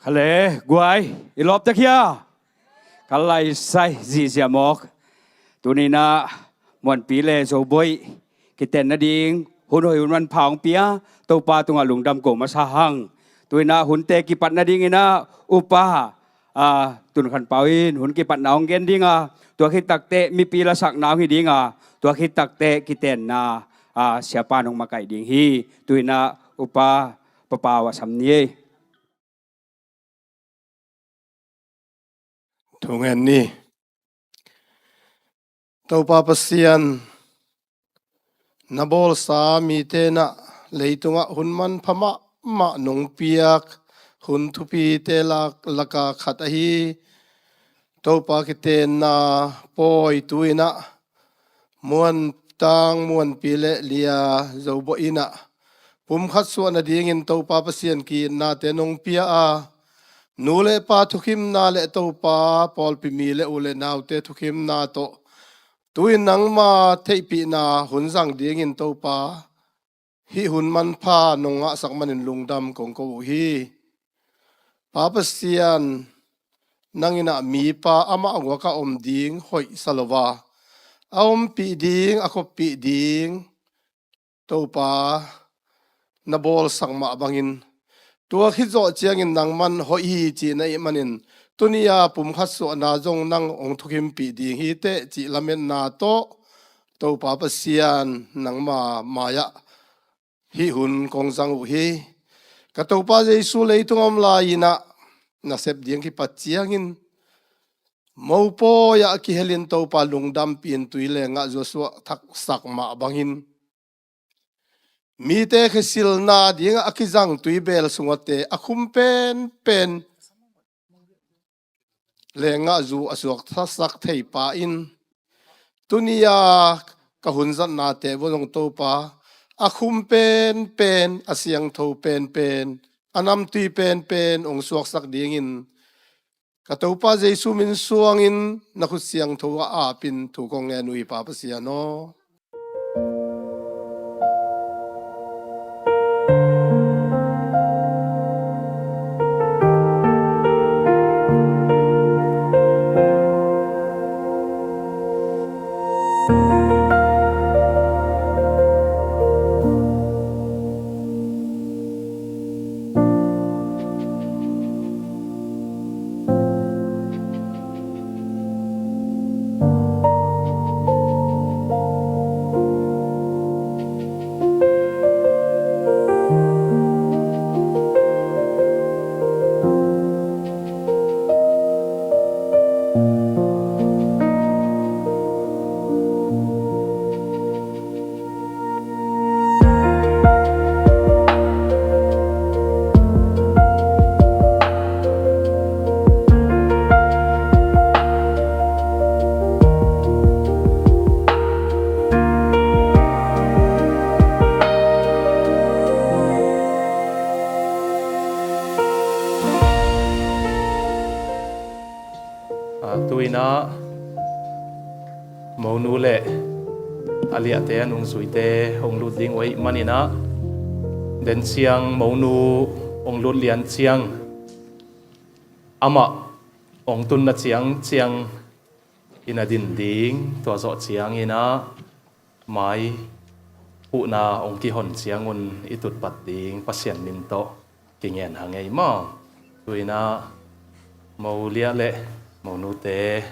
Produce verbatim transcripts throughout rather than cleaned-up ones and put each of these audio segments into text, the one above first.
Khale guai, i lawpte khia. Ka laisai zihziah mawk. Tuninah Muanpi le Zoboih kiten nading hun hoih hun manpha hong pia, Topa tungah lungdam ko masa hang. Tuinah hunte kipat nadinginah upa, a, Tunkhan Pau in hun kipatna hong gen dinga, tua khit takteh mipi lasakna hong hi dinga, tua khit takteh kitenna, a, siapa in hong makaih ding hi. Tuinah upa Papau a sam ni ei. Thungen ni. Topa Pasian, na bawlsa mite na leitungah hun manpha mahmah nong piak hun thupite lak, laka khat ahi Topa kitenna pawi tuinah Muantang Muanpi le Lia Zoboih inah pumkhat suah nadingin Topa Pasian ki-itnate nong pia a, nu le pa thukhimna le Topa pawlpi mi le u le naute thukhimna tawh tuin nangma theihpihna hun zang dingin Topa hih hun manpha nong ngahsak manin lungdam kong ko uh hi. Pa Pasian, nang inah mipa amah a guak a om ding hoihsa lo a, a ompih ding, a khoppih ding Topa na bawlsak mah bangin, tua khit zawh ciangin nangman hoih hi cih na hih manin, tuni-a pumkhat suahna zong nang hong thukhimpih ding hi teh cih lametna tawh Topa Pasian nangma mai-ah hih hun kong zang uh hi. Ka Topa Jesu leitung a om lai-inah nasep ding kipat ciangin mopawi-ah kihelin Topa lungdampihin tui le ngahzu a suahthaksak mah bangin, mite khesilna dingah a kizang tuibel sungate a khum penpen le ngahzu a suakthaksak thei pa in, tuni-a ka hunzatnate vua zong Topa a khum penpen, a siangtho penpen, a namtui penpen hong suaksak dingin ka Topa Jesu min suangin na khut siangtho a apin thu kong ngen uh hi, Pa Pasian aw. Ah, tuinah monu le a liahte, a nungzuite hong lut ding uh ahih maninah, den ciang monu hong lut lian ciang amah hong tunna ciangciang in a din ding, tua zawh cianginah mai huhna hong kihon ciangun i tutpat ding Pasian min tawh kingen hang ei maw. Tuinah mo liah le mo nute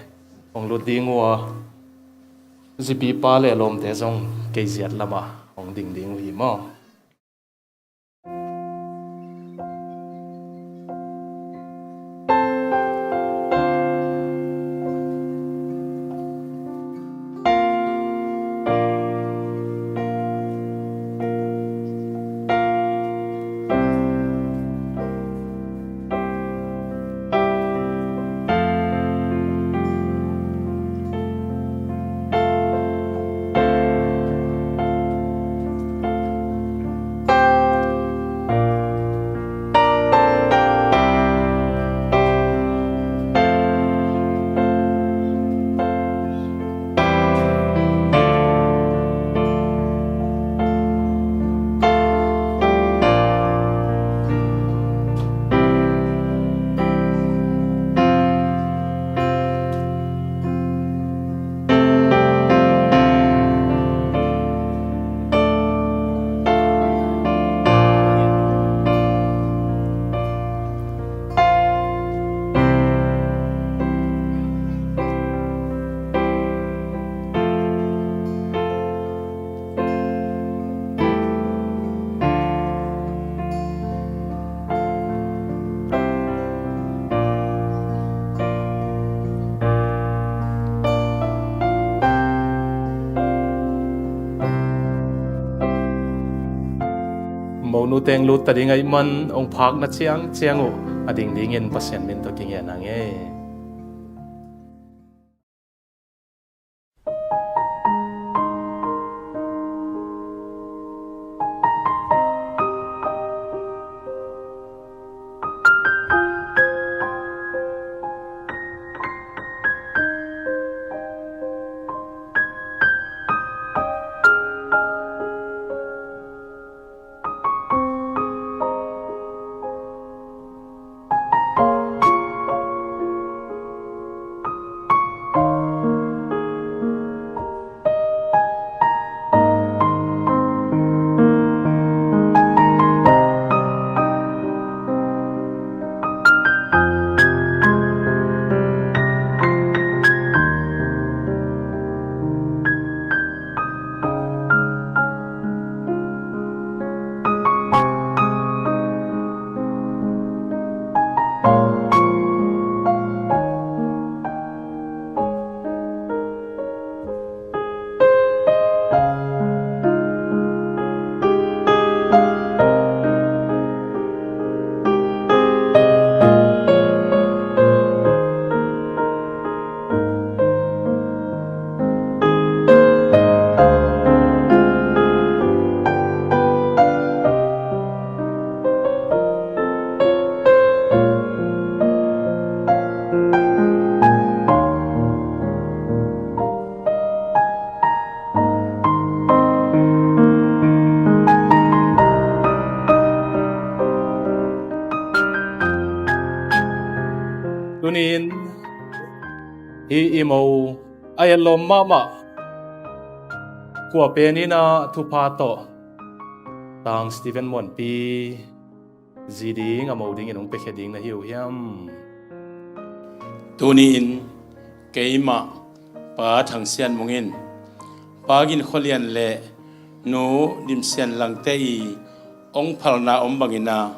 hong lut ding uh a, zipipa le lawmte zong kei ziat lamah hong ding ding uh hi maw. teng lut ta ding ahih man hong phakna ciangciang uh a ding dingin Pasian min tawh kingen ang e. Tuni-in hih i mo a etlawm mahmah kua pen in ah thupha tawh Tang Stephen Muanpi zi ding a mo dingin hong piakhia ding na hi uh hiam? Tuni-in keimah Pa Thang Sian Mung in Pa Gin Khua Lian le Nu Dim Sian Langte i hong phalna om bangin ah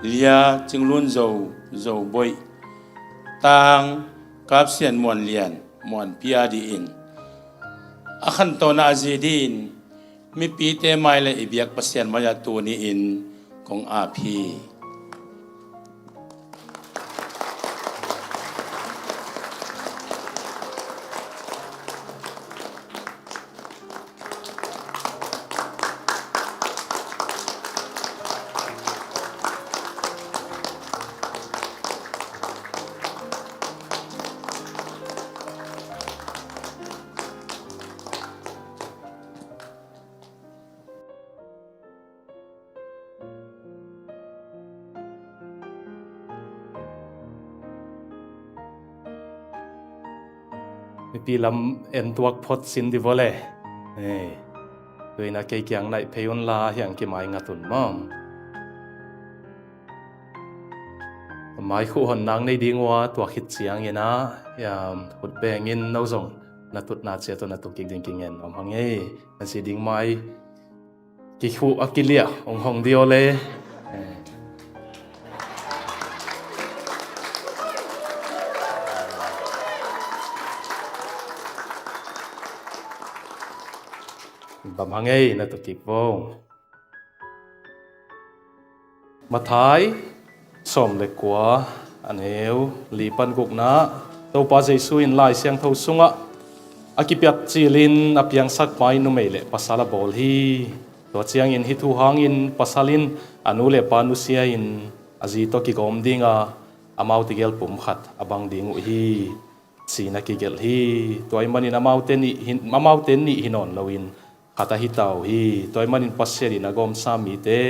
Lia Cing Lun Zo, Zo Boih, Tang Kap Sian Muan Lian, Muanpi a dingin a khantohna a zi dingin mipite mai le i biak Pasian mai-ah tuni-in kong ap hi. Mipi lam en tuak phot sin di vawle. Hei. Tuina kei kiang naih phei unla hiang kimai ngat un maw. Mai khuh hon nang nei ding ua tuak khit ciangin ah, hiam, khut bengin no zong na tutna ciat uh na tuk kik ding kingen om hang ei. Na zi ding mai kikhuh a kiliah hong hong dio le. Bam hang ei, na tuk kik vo. Matthai sawm le kua, a neu li pan gukna, Topa Jesu in Lai Siangtho sungah a kipiat cilin a piangsak mai numei le pasal a bawl hi. Tua ciangin hih thu hangin pasal in a nu le pa nusia-in a zi tawh kigawm dinga amau tegel pum khat a bang ding uh hi, ci-in a kigelh hi. Tua ahih manin amaute nih hi, amaute nih hi nawn loin khat ahi ta uh hi. Tua ahih manin Pasian in a gawmsa mite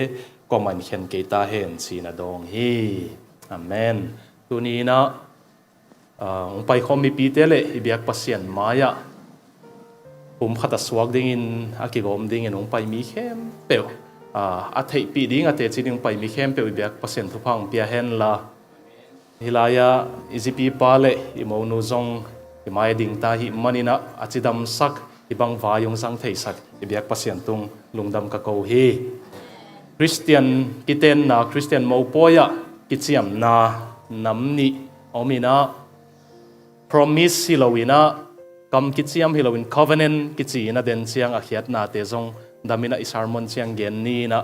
kuamah in khen kei ta hen, ci-in a dawng hi. Amen. Tuni-in ah, ah, hong paikhawm mipite le i biak Pasian mai-ah pum khat a suak dingin, a kigawm dingin hong pai mi khempeuh, ah, a theihpih ding, a teci ding hong pai mi khempeuh i biak Pasian thupha hong pia henla, hih lai-ah i zipipa le i monu zong i mai a dingta ahih manin ah a cidamsak hih bang vai hong zang theisak i biak Pasian tung lungdam ka ko hi. Khristian kitenna, Khristian mopawi-ah kiciamna nam nih om in ah, promise hi loin ah, kam kiciam hi loin covenant kici-in a den ciang a khiatnate zong damin ah i sermon ciang gen ni-in ah,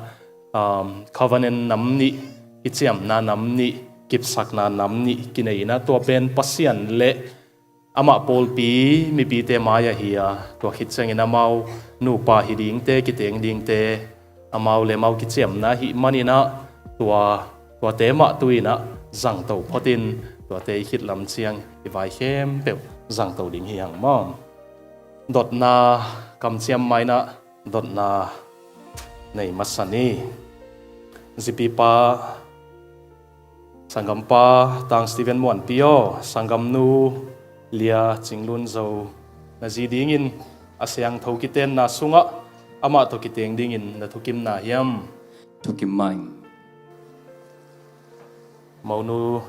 um, covenant nam nih, kiciamna nam nih, kipsakna nam nih kinei inah, tua pen Pasian le amah pawlpi mipite mai-ah hi a, tua khit ciangin amau nupa hi dingte, kiteng dingte, amau le amau kiciamna ahih maninah tua, tuate mah tu-inah zangto photin, tuate i khitlam ciang i vai khempeuh zangto ding hi hang maw. Dotna kamciam mai-inah dotna nei masa ni. Zipipa, sanggampa Tang Stephen Muanpi aw, sanggamnu Lia Cing Lun Zo na zi dingin a siangtho kitenna sungah amah tawh kiteng dingin na thukimna hiam? Thukim mah ing. Monu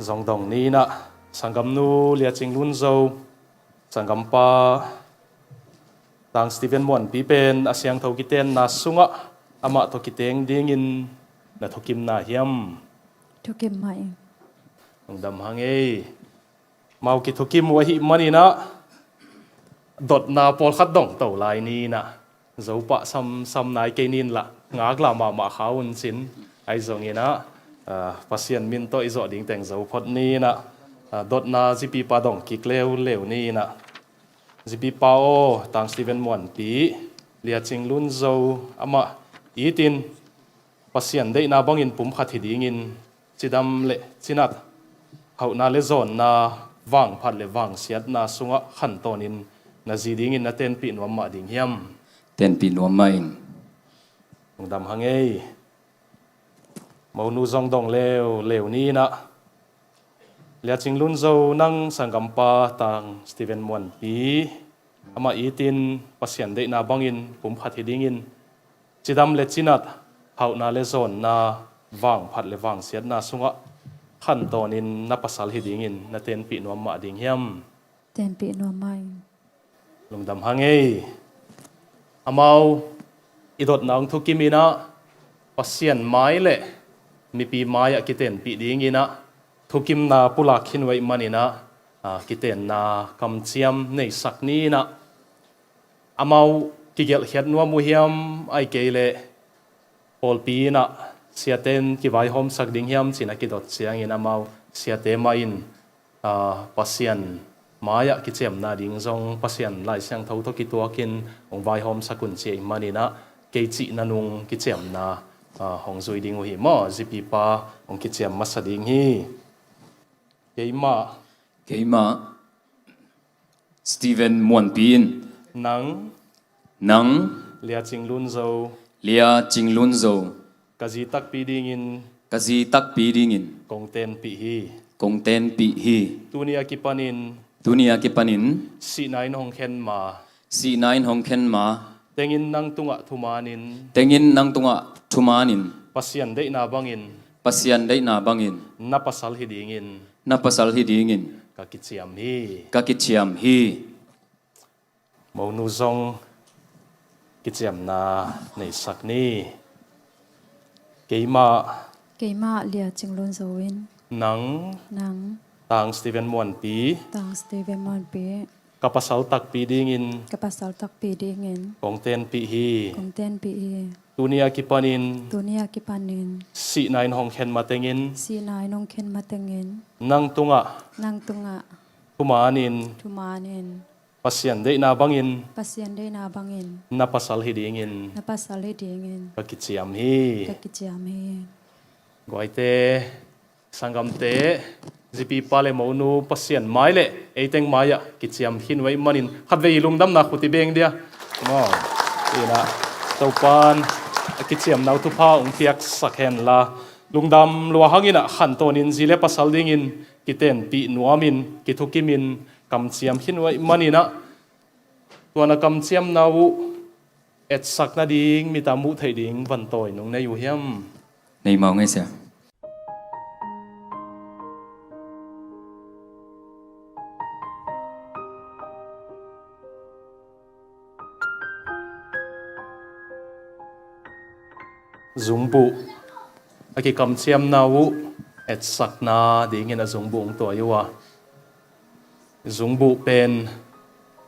zong dong ni inah, sanggamnu Lia Cing Lun Zo, sanggampa Tang Stephen Muanpi pen a siangtho kitenna sungah amah tawh kiteng dingin na thukimna hiam? Thukim mah ing. Lungdam hang ei. Mau kithukim uh ahih maninah dotna pawlkhat dongto lai ni inah, zo pah samsam nai kei ni inla, ngaklah mahmah kha un cin. Ahi zonginah, ah, Pasian min tawh i zawh ding teng zo phot ni inah, ah, dotna Zipipa dong kik leuleu ni inah. Zipipa aw, Tang Stephen Muanpi, Lia Cing Lun Zo amah itin Pasian deihna bangin pumkhat hi dingin, cidam le cinat, hauhna le zawnna, vangphat le vangsiatna sungah khantawnin na zi dingin na tenpih nuam mah ding hiam? Tenpih nuam mah ing. Lungdam hang ei. Monu zong dong leuleu ni inah, Lia Cing Lun Zo, nang sanggampa Tang Stephen Muanpi amah itin Pasian deihna bangin pumkhat hi dingin, cidam le cinat, hauhna le zawnna, vangphat le vangsiatna sungah khantawnin na pasal hi dingin na tenpih nuam mah ding hiam? Tenpih nuam mah ing. Lungdam hang ei. Amau i dotna hong thukim inah, Pasian mai le mipi mai-ah kitenpih ding inah, thukimna pulak khin uh ahih maninah, ah, kitenna kamciam neisak ni inah, amau kigelhkhiat nuam uh hiam, ahih kei leh pawlpi inah siate in kivaihawmsak ding hiam ci-in a kidot ciangin amau siate mah in, aa, Pasian mai-ah kiciamna ding zong Pasian Lai Siangtho tawh kituakin hong vaihawmsak un ci ahih maninah kei cihna nung kiciamna, aa, hong zui ding uh hi maw. Zipipa hong kiciam masa ding hi. Keimah. Keimah Stephen Muanpi in. Nang. Nang. Lia Cing Lun Zo. Lia Cing Lun Zo. Ka zi takpi dingin. Ka zi takpi dingin. Kong tenpih hi. Kong tenpih hi. Tuni a kipanin. Tuni a kipanin. Sihna in hong khen ma. Sihna in hong khen ma. Tengin nang tungah thumanin. Tengin nang tungah thumanin. Pasian deihna bangin. Pasian deihna bangin. Na pasal hi dingin. Na pasal hi dingin. Ka kiciam hi. Ka kiciam hi. Monu zong kiciamna neisak ni. Keimah. Keimah Lia Cing Lun Zo in. Nang. Nang. Tang Stephen Muanpi. Tang Stephen Muanpi. Ka pasal takpi dingin. Ka pasal takpi dingin. Kong tenpih hi. Kong tenpih hi. Tuni a kipanin. Tuni a kipanin. Sihna in hong khen matengin. Sihna in hong khen matengin. Nang tungah. Nang tungah. Thumanin. Thumanin. Pasian deihna bangin. Pasian deihna bangin. Na pasal hi dingin. Na pasal hi dingin. Ka kiciam hi. Ka kiciam hi. Guaite, sanggamte, zipipa le monu Pasian mai le eiteng mai-ah kiciam khin uh ahih manin khatvei i lungdamna khut i beng dia. Maw. Inah, Topan a kiciamna uh thupha hong piaksak henla, lungdam lua hanginah khantawnin zi le pasal dingin kitenpih nuamin, kithukimin, kamciam khin uh ahih maninah, tua na kamciamna uh etsak nading, mit a muh theih ding vantawi nong nei uh hiam? Nei mawk ngei sia. Zungbuh a kikamciamna uh etsakna dingin a zungbuh hong tuai uh a, zungbuh pen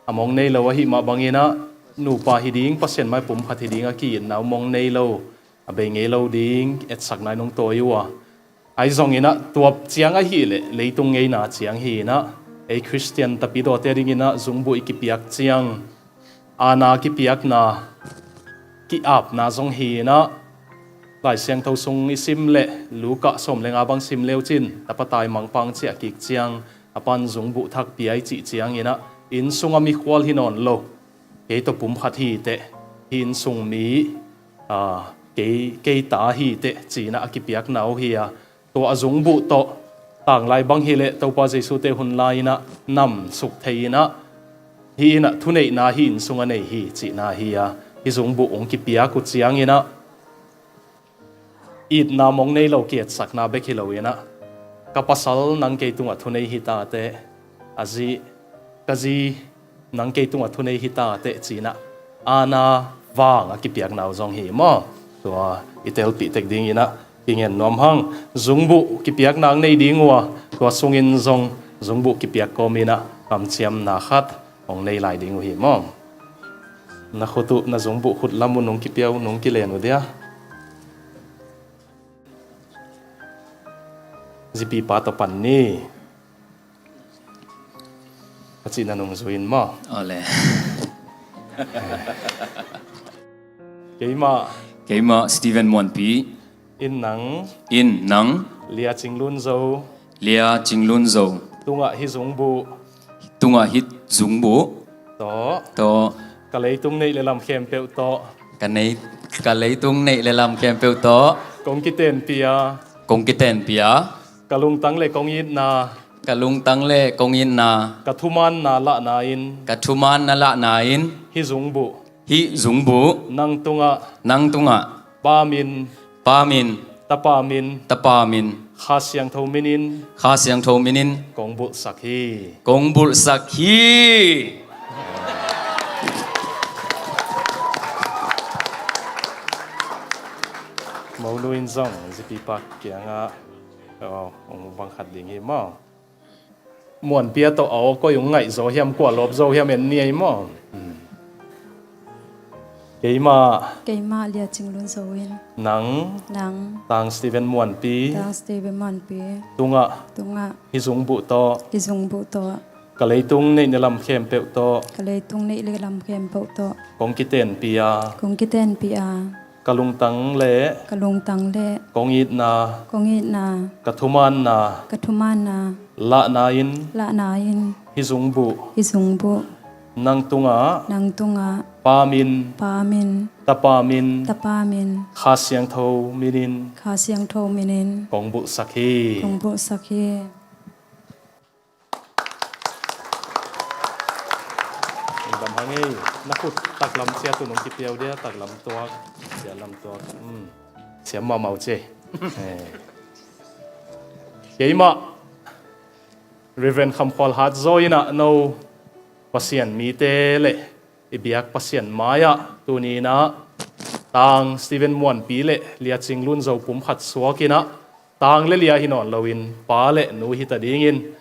a mong nei lo ahih mah banginah, nupa hi ding, Pasian mai pumkhat hi ding a ki-itna uh mong nei lo. a bei ngei lo ding etsakna in hong tawi uh a, ahi zongin ah tua ciang ahih leh leitung ngeina ciang hi-in ah, ei Khristian tapidawte adingin ah zungbuh i kipiak ciang aana kipiakna, ki-apna zong hi-in ah, Lai Siangtho sung i sim leh Luka sawm le nga bang sim le uh cin, tapa taimangpa hong ciah kik ciang a pa'n zungbuh thak pia i cih ciangin ah, inn sungah mikhual hi nawn lo, kei tawh pumkhat hi teh, hih inn sung mi, aa, kei, kei ta hi teh ci-in ah a kipiakna uh hi a, tua a zungbuh tawh tanglai bang hi leh Topa Jesu-te hun lai-in ah namsuk thei-in ah, hih in ah thuneihna hih inn sungah nei hi cihna hi a, hih zungbuh hong kipiak uh ciangin ah itna mong nei lo ki-etsakna bek hi lo-in ah, ka pasal nang kei tungah thunei hi ta teh, a zi, ka zi nang kei tungah thunei hi ta teh ci-in ah aana vang a kipiakna uh zong hi maw? Tua i telpih tek dingin ah kingen nuam hang. Zungbuh kipiakna hong nei ding uh a, tua sungin zong zungbuh kipiak kawmin ah kamciamna khat hong nei lai ding uh hi maw? Na khut uh, na zungbuh khut lam uh nung kipia uh, nung kilen uh dia. Zipipa tawh pan ni. A cihna nung zui-in maw? Awle. Keimah. Keimah Stephen Muanpi. In nang. In nang. Lia Cing Lun Zo. Lia Cing Lun Zo. Tungah hih zungbuh. Tungah hih zungbuh. Tawh. Tawh. Ka leitung neih le lam khempeuh tawh. Ka nei, ka leitung neih le lam khempeuh tawh. Kong kitenpih a. Kong kitenpih a. Ka lungtang le kong itna. Ka lungtang le kong itna. Ka thumaanna lahna in. Ka thumaanna lahna in. Hih zungbuh. Hih zungbuh. Nang tungah. Nang tungah. Pa min. Pa min. Tapa min. Tapa min. Kha Siangtho minin. Kha Siangtho minin. Kong bulhsak hi. Kong bulhsak hi. Monu in zong Zipipa kiangah, aw, hong bang khat ding hi maw? Muanpi a tawh a aw koi hong ngaih zaw hiam, kua lawp zaw hiam en ni ei maw? Hmm. Keimah. Keimah Lia Cing Lun Zo in. Nang. Nang. Tang Stephen Muanpi. Tang Stephen Muanpi. Tungah. Tungah. Hih zungbuh tawh. Hih zungbuh tawh. Ka leitung neih le lam khempeuh tawh. Ka leitung neih le lam khempeuh tawh. Kong kitenpih a. Kong kitenpih a. Ka lungtang le. Ka lungtang le. Kong itna. Kong itna. Ka thumaanna. Ka thumaanna. Lahna in. Lahna in. Hih zungbuh. Hih zungbuh. Nang tungah. Nang tungah. Pa min. Pa min. Tapa min. Tapa min. Kha Siangtho minin. Kha Siangtho minin. Kong bulhsak hi. Kong bulhsak hi. Lungdam hang ei. Na khut taklam ciat uh nung kipia uh dia, taklam tuak, ciatlam tuak. Hmm. Siam mahmah uh ci. Eh. Keimah Reverend Kham Khual Hat Zaw in ah no Pasian mite le i biak Pasian mai-ah tuni in ah Tang Stephen Muanpi le Lia Cing Lun Zo pumkhat suak in ah, tang le lia hi nawn loin pa le nu hi ta dingin,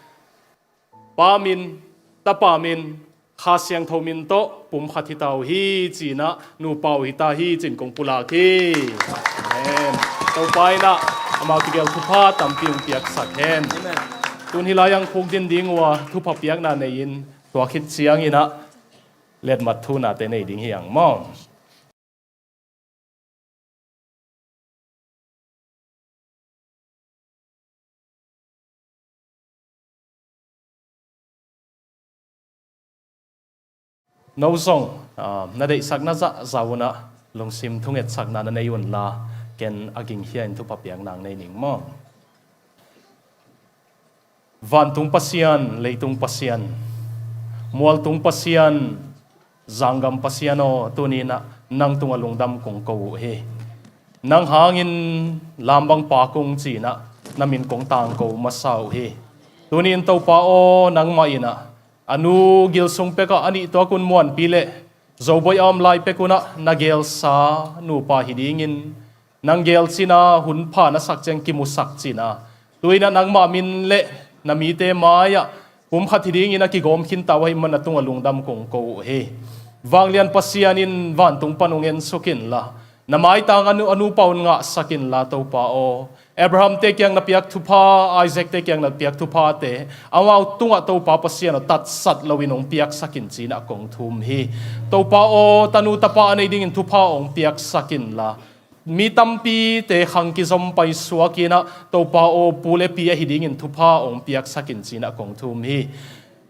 Pa min, Tapa min, Kha Siangtho min tawh pumkhat hi ta uh hi ci-in ah, nupa uh hi ta hi ci-in kong pulak hi. Amen. Topa in ah amau tegel thupha tampi hong piaksak hen. Amen. Tun hih lai-ah hong khukdin ding uh a, thupha piakna nei-in, tua khit ciangin ah letmat thunate nei ding hi hang maw? No zong, ah, na deihsakna zahzah un ah lungsim thungetsakna na nei unla, ken a gingkhia-in thupha piakna hong nei ning maw? Vantung Pasian, leitung Pasian, mualtung Pasian, zanggam Pasian aw, tuni in ah nang tungah lungdam kong ko uh hi. Nang hangin lam bang pak ung ci-in ah na min kong tangko masa uh hi. Tuni in Topa aw, nangmah in ah a nu gil sung pekah a nih tuak un Muanpi le Zo Bawi a om lai pek un ah na geelsa nupa hi dingin, nang geelcihna hun pha na sak ciang kimusak cihna, tu-in ah nangmah min le na mite mai-ah pumkhat hi dingin a kigawm khinta uh ahih manin na tungah lungdam kong ko uh hi. Vanglian Pasian in vantung pan hong ensuk inla, Na maitang a nu, a nupa un ngahsak inla, Topa aw, Abraham-te kiang na piak thupha, Isaac-te kiang na piak thuphate amau tungah Topa Pasian aw, tatsat loin hong piaksak in ci-in ah kong thum hi. Topa aw, tanu tapa a nei dingin thupha hong piaksak inla, mi tampite khang kizom paisuak in ah, Topa aw, pu le pi ahi dingin thupha hong piaksak in ci-in ah kong thum hi.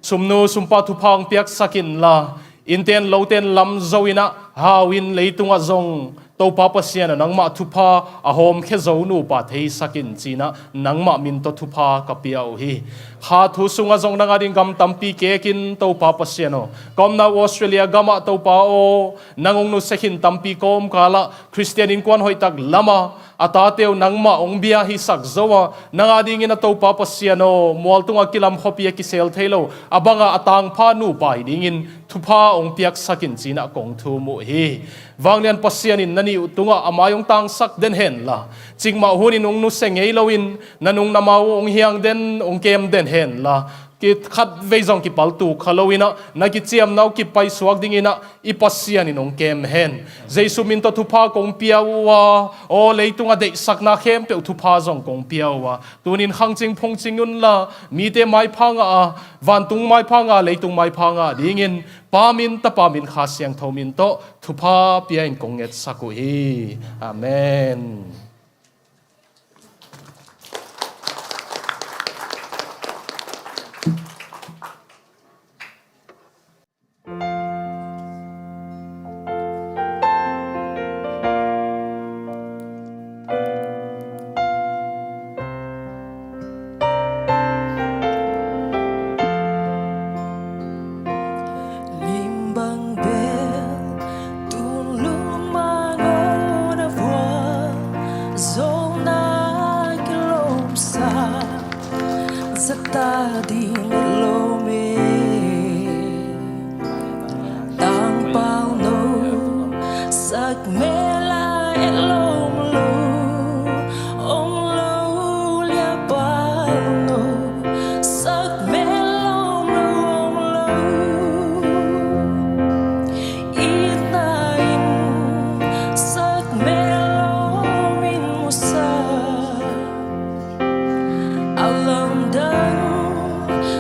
Sumnu sumpa thupha hong piaksak inla, innten loten lam zo in ah, hau in leitungah zong Topa Pasian aw, nangmah thupha a hawmkhia zo nupa theisak in ci-in ah nangmah min tawh thupha ka pia uh hi. Kha thu sungah zong nang ading gam tampi kekin, Topa Pasian aw, ka omna uh Australia gamah, Topa aw, nang hong nusia khin tampi kawmkalah Khristian innkuan hoihtak lamah a tate uh nangmah hong bia hisak zo a, nang adingin ah, Topa Pasian aw, mualtung a kilam khuapi a kisel thei lo a bangah a tangpha nupa hi dingin thupha hong piaksak in ci-in ah kong thum uh hi. Vanglian Pasian in na nih uh tungah a mai hong tangsak den henla, cikmah hunin hong nusia ngei loin na nung na mau hong hiang den, hong kem den henla, khat vei zong kipaltuk kha loin ah, na kiciamna uh kipaisuak dingin ah i Pasian in hong kem hen. Jesu min tawh thupha kong pia uh a, aw, leitung a deihsakna khempeuh thupha zong kong pia uh a, tunin khangcing phungcing unla, mite maipha ngah a, vantung maipha ngah a, leitung maipha ngah dingin Pa min, Tapa min, Kha Siangtho min tawh thupha pia-in kong ngetsak uh hi. Amen. Limbang bel tun lun mangawn a vua, zong na kilawmsa, zata ding lo me. Tangpau no sak mela e lom lo, ong lo lia pau no sak mel lom lo, ong lo. Itna in sak mel lom in musak. A lamdang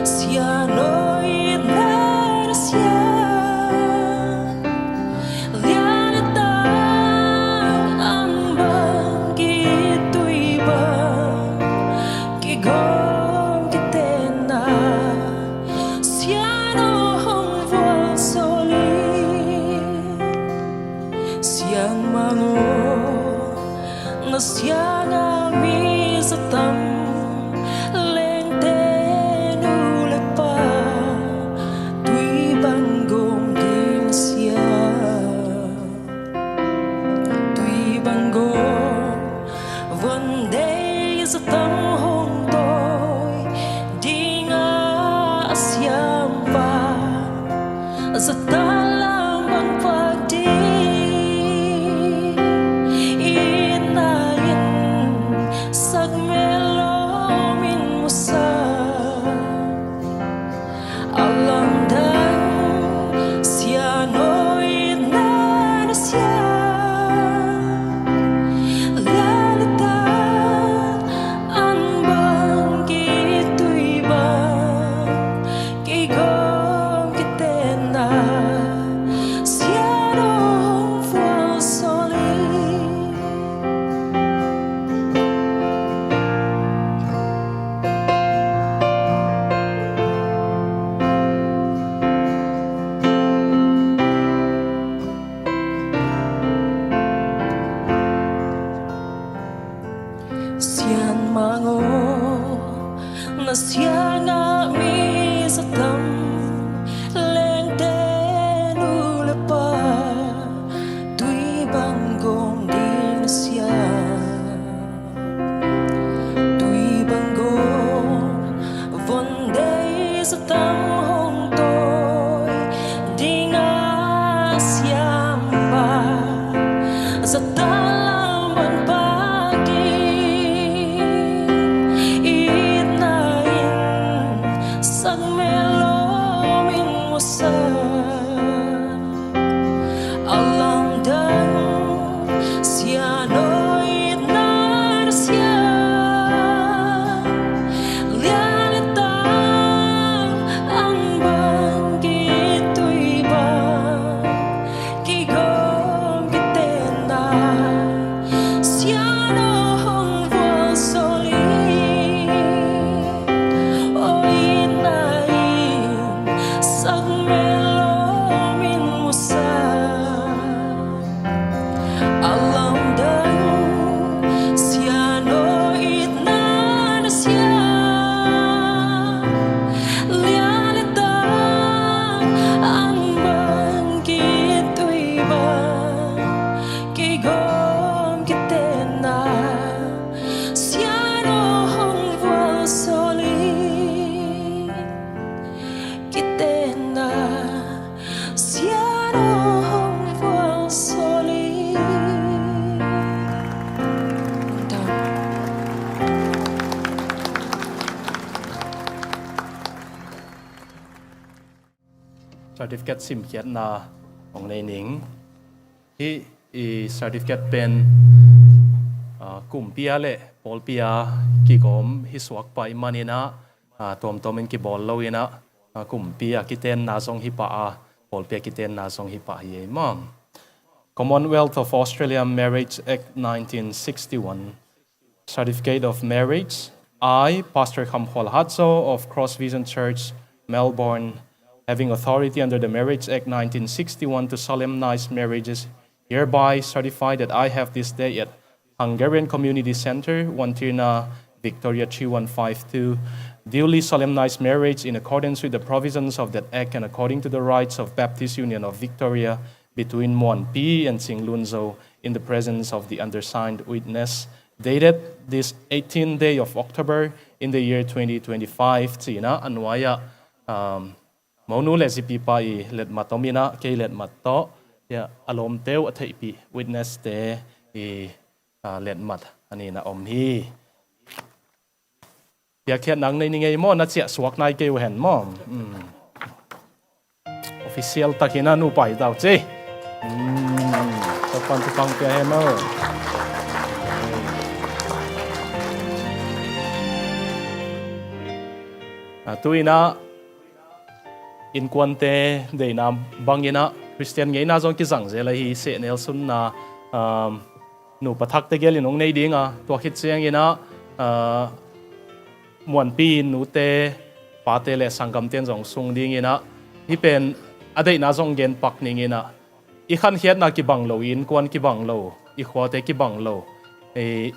sian aw, itna na sian. Lian a tang an bang, ki-it tui bang, kigawm kitenna, sian aw hong vualzawl in. Siangmang aw, na siangah mi za tam, lengte nu le pa, tui bang gawm ding na siang. Tui bang gawm, vuandei za tam hong tawi ding a siampa, za talang bang pak ding. Itna in sak mel lom in musak. A lamdang sian aw, itna na sian. Lian le tang an bang, ki-it tui bang, kigawm kitenna, sian aw hong vualzawl in. Siangmang aw, na siangah mi za tam, lengte nu le pa, tui bang gawm ding na siang. Tui bang gawm, vuandei za tam hong tawi ding a siampa, za talang bang pak ding. Itna in sak mel lom in musak. A lamdang certificate simkhiatna hong nei ning. Hih i certificate pen, ah, kumpi a le pawlpi a kigawm hi suak pah i manin ah, ah, tuamtuam in kibawl lo in ah, ah, kumpi a kitenna zong hi pah a, pawlpi a kitenna zong hi pah hi ei maw. Commonwealth of Australia Marriage Act nineteen sixty-one. Certificate of marriage. I, Pastor Kham Khual Hat Zo of Cross Vision Church, Melbourne, having authority under the Marriage Act nineteen sixty-one to solemnize marriages, hereby certify that I have this day at Hungarian Community Centre, Wantirna, Victoria three one five two, duly solemnized marriage in accordance with the provisions of that Act and according to the rites of Baptist Union of Victoria, between Muan Pi and Cing Lun Zo in the presence of the undersigned witness, dated this eighteenth day of October in the year twenty twenty-five, ci-in ah a nuai-ah, um, monu le zipipa i letmat om in ah, kei letmat tawh, ya, a lawmte uh a theihpih witness-te i, ah, letmat a ni-in ah om hi. Piakkhiatna nei ning ei maw, na ciah suak nai kei uh hen maw. Mm. Official takin a nupa hi ta uh ci. Mm. Topa'n thupha pia hen maw. A, tu-in ah innkuante deihna bangin ah Khristian ngeina zong kizang zel ahi sehnel sunna, um, nupa thakte gelin hong nei ding a, tua khit ciangin ah, ah, Muan Pi in nute, pate le sanggamte in zong sung dingin ah, hih pen a deihna zong gen pak ning in ah, i khankhiatna kibang lo, i innkuan kibang lo, i khuate kibang lo, i,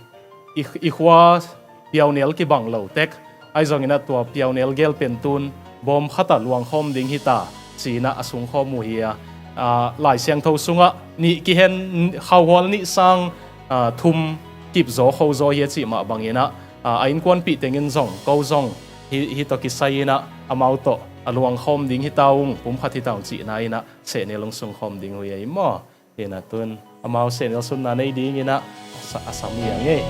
i, i khua piaunel kibang lo tek, ahi zongin ah tua piaunel gel pen tu-in bawm khat ah luangkhawm ding hi ta, ci-in ah a sungkhawm uh hi a, ah, Lai Siangtho sungah nih kihen, khauhual nih sang, ah, thum kip zaw kho zaw hi a cih mah bangin ah, ah, a innkuanpih tengin zong, ko zong, hih, hih tawh kisai-in ah amau tawh a luangkhawm ding hi ta ung, pumkhat hi ta ung cihna in ah sehnel hong sungkhawm ding uh hi ei maw. Hi-in ah tu-in amau sehnel sunna nei dingin ah a sa-, a sam hi a ngei.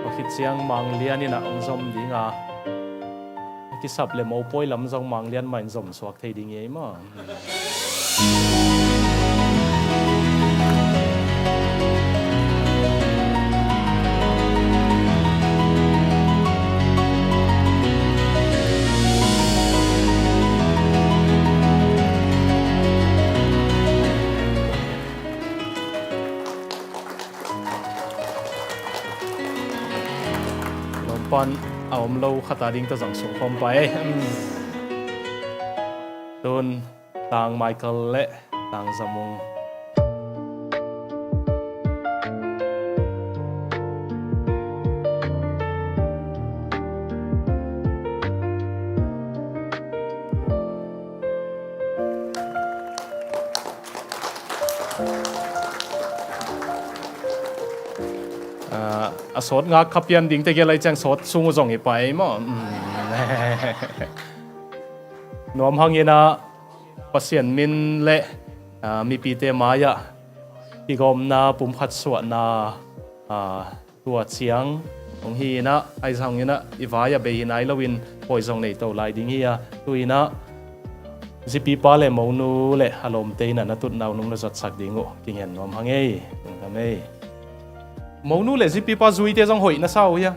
Tua khit ciang Mang Lian in ah hong zom ding a, a kisap le mopawi lam zong Mang Lian mah in zom suak thei ding hi ei maw. Lawmpa'n a om lo khat a ding tawh zong sungkhawm pah ei. Tu-in Tang Michael le Tang Zamung. Ah, a sawt ngak kha pian dingte gel lai ciang sawt sung uh zong hi pah ei maw. Mm. Nuam hangin ah Pasian min le, ah, mipite mai-ah kigawmna, pumkhat suahna, ah, tua ciang hong hi-in ah, ahi zongin ah i vai-ah bei hi nai loin pawi zong nei to lai ding hi a, tu-in ah zipipa le monu le a lawmte in ah na tutna uh nong na zuatsak ding uh kingen nuam hang ei. Lungdam ei. Monu le zipipa zuite zong hoih na sa uh hia?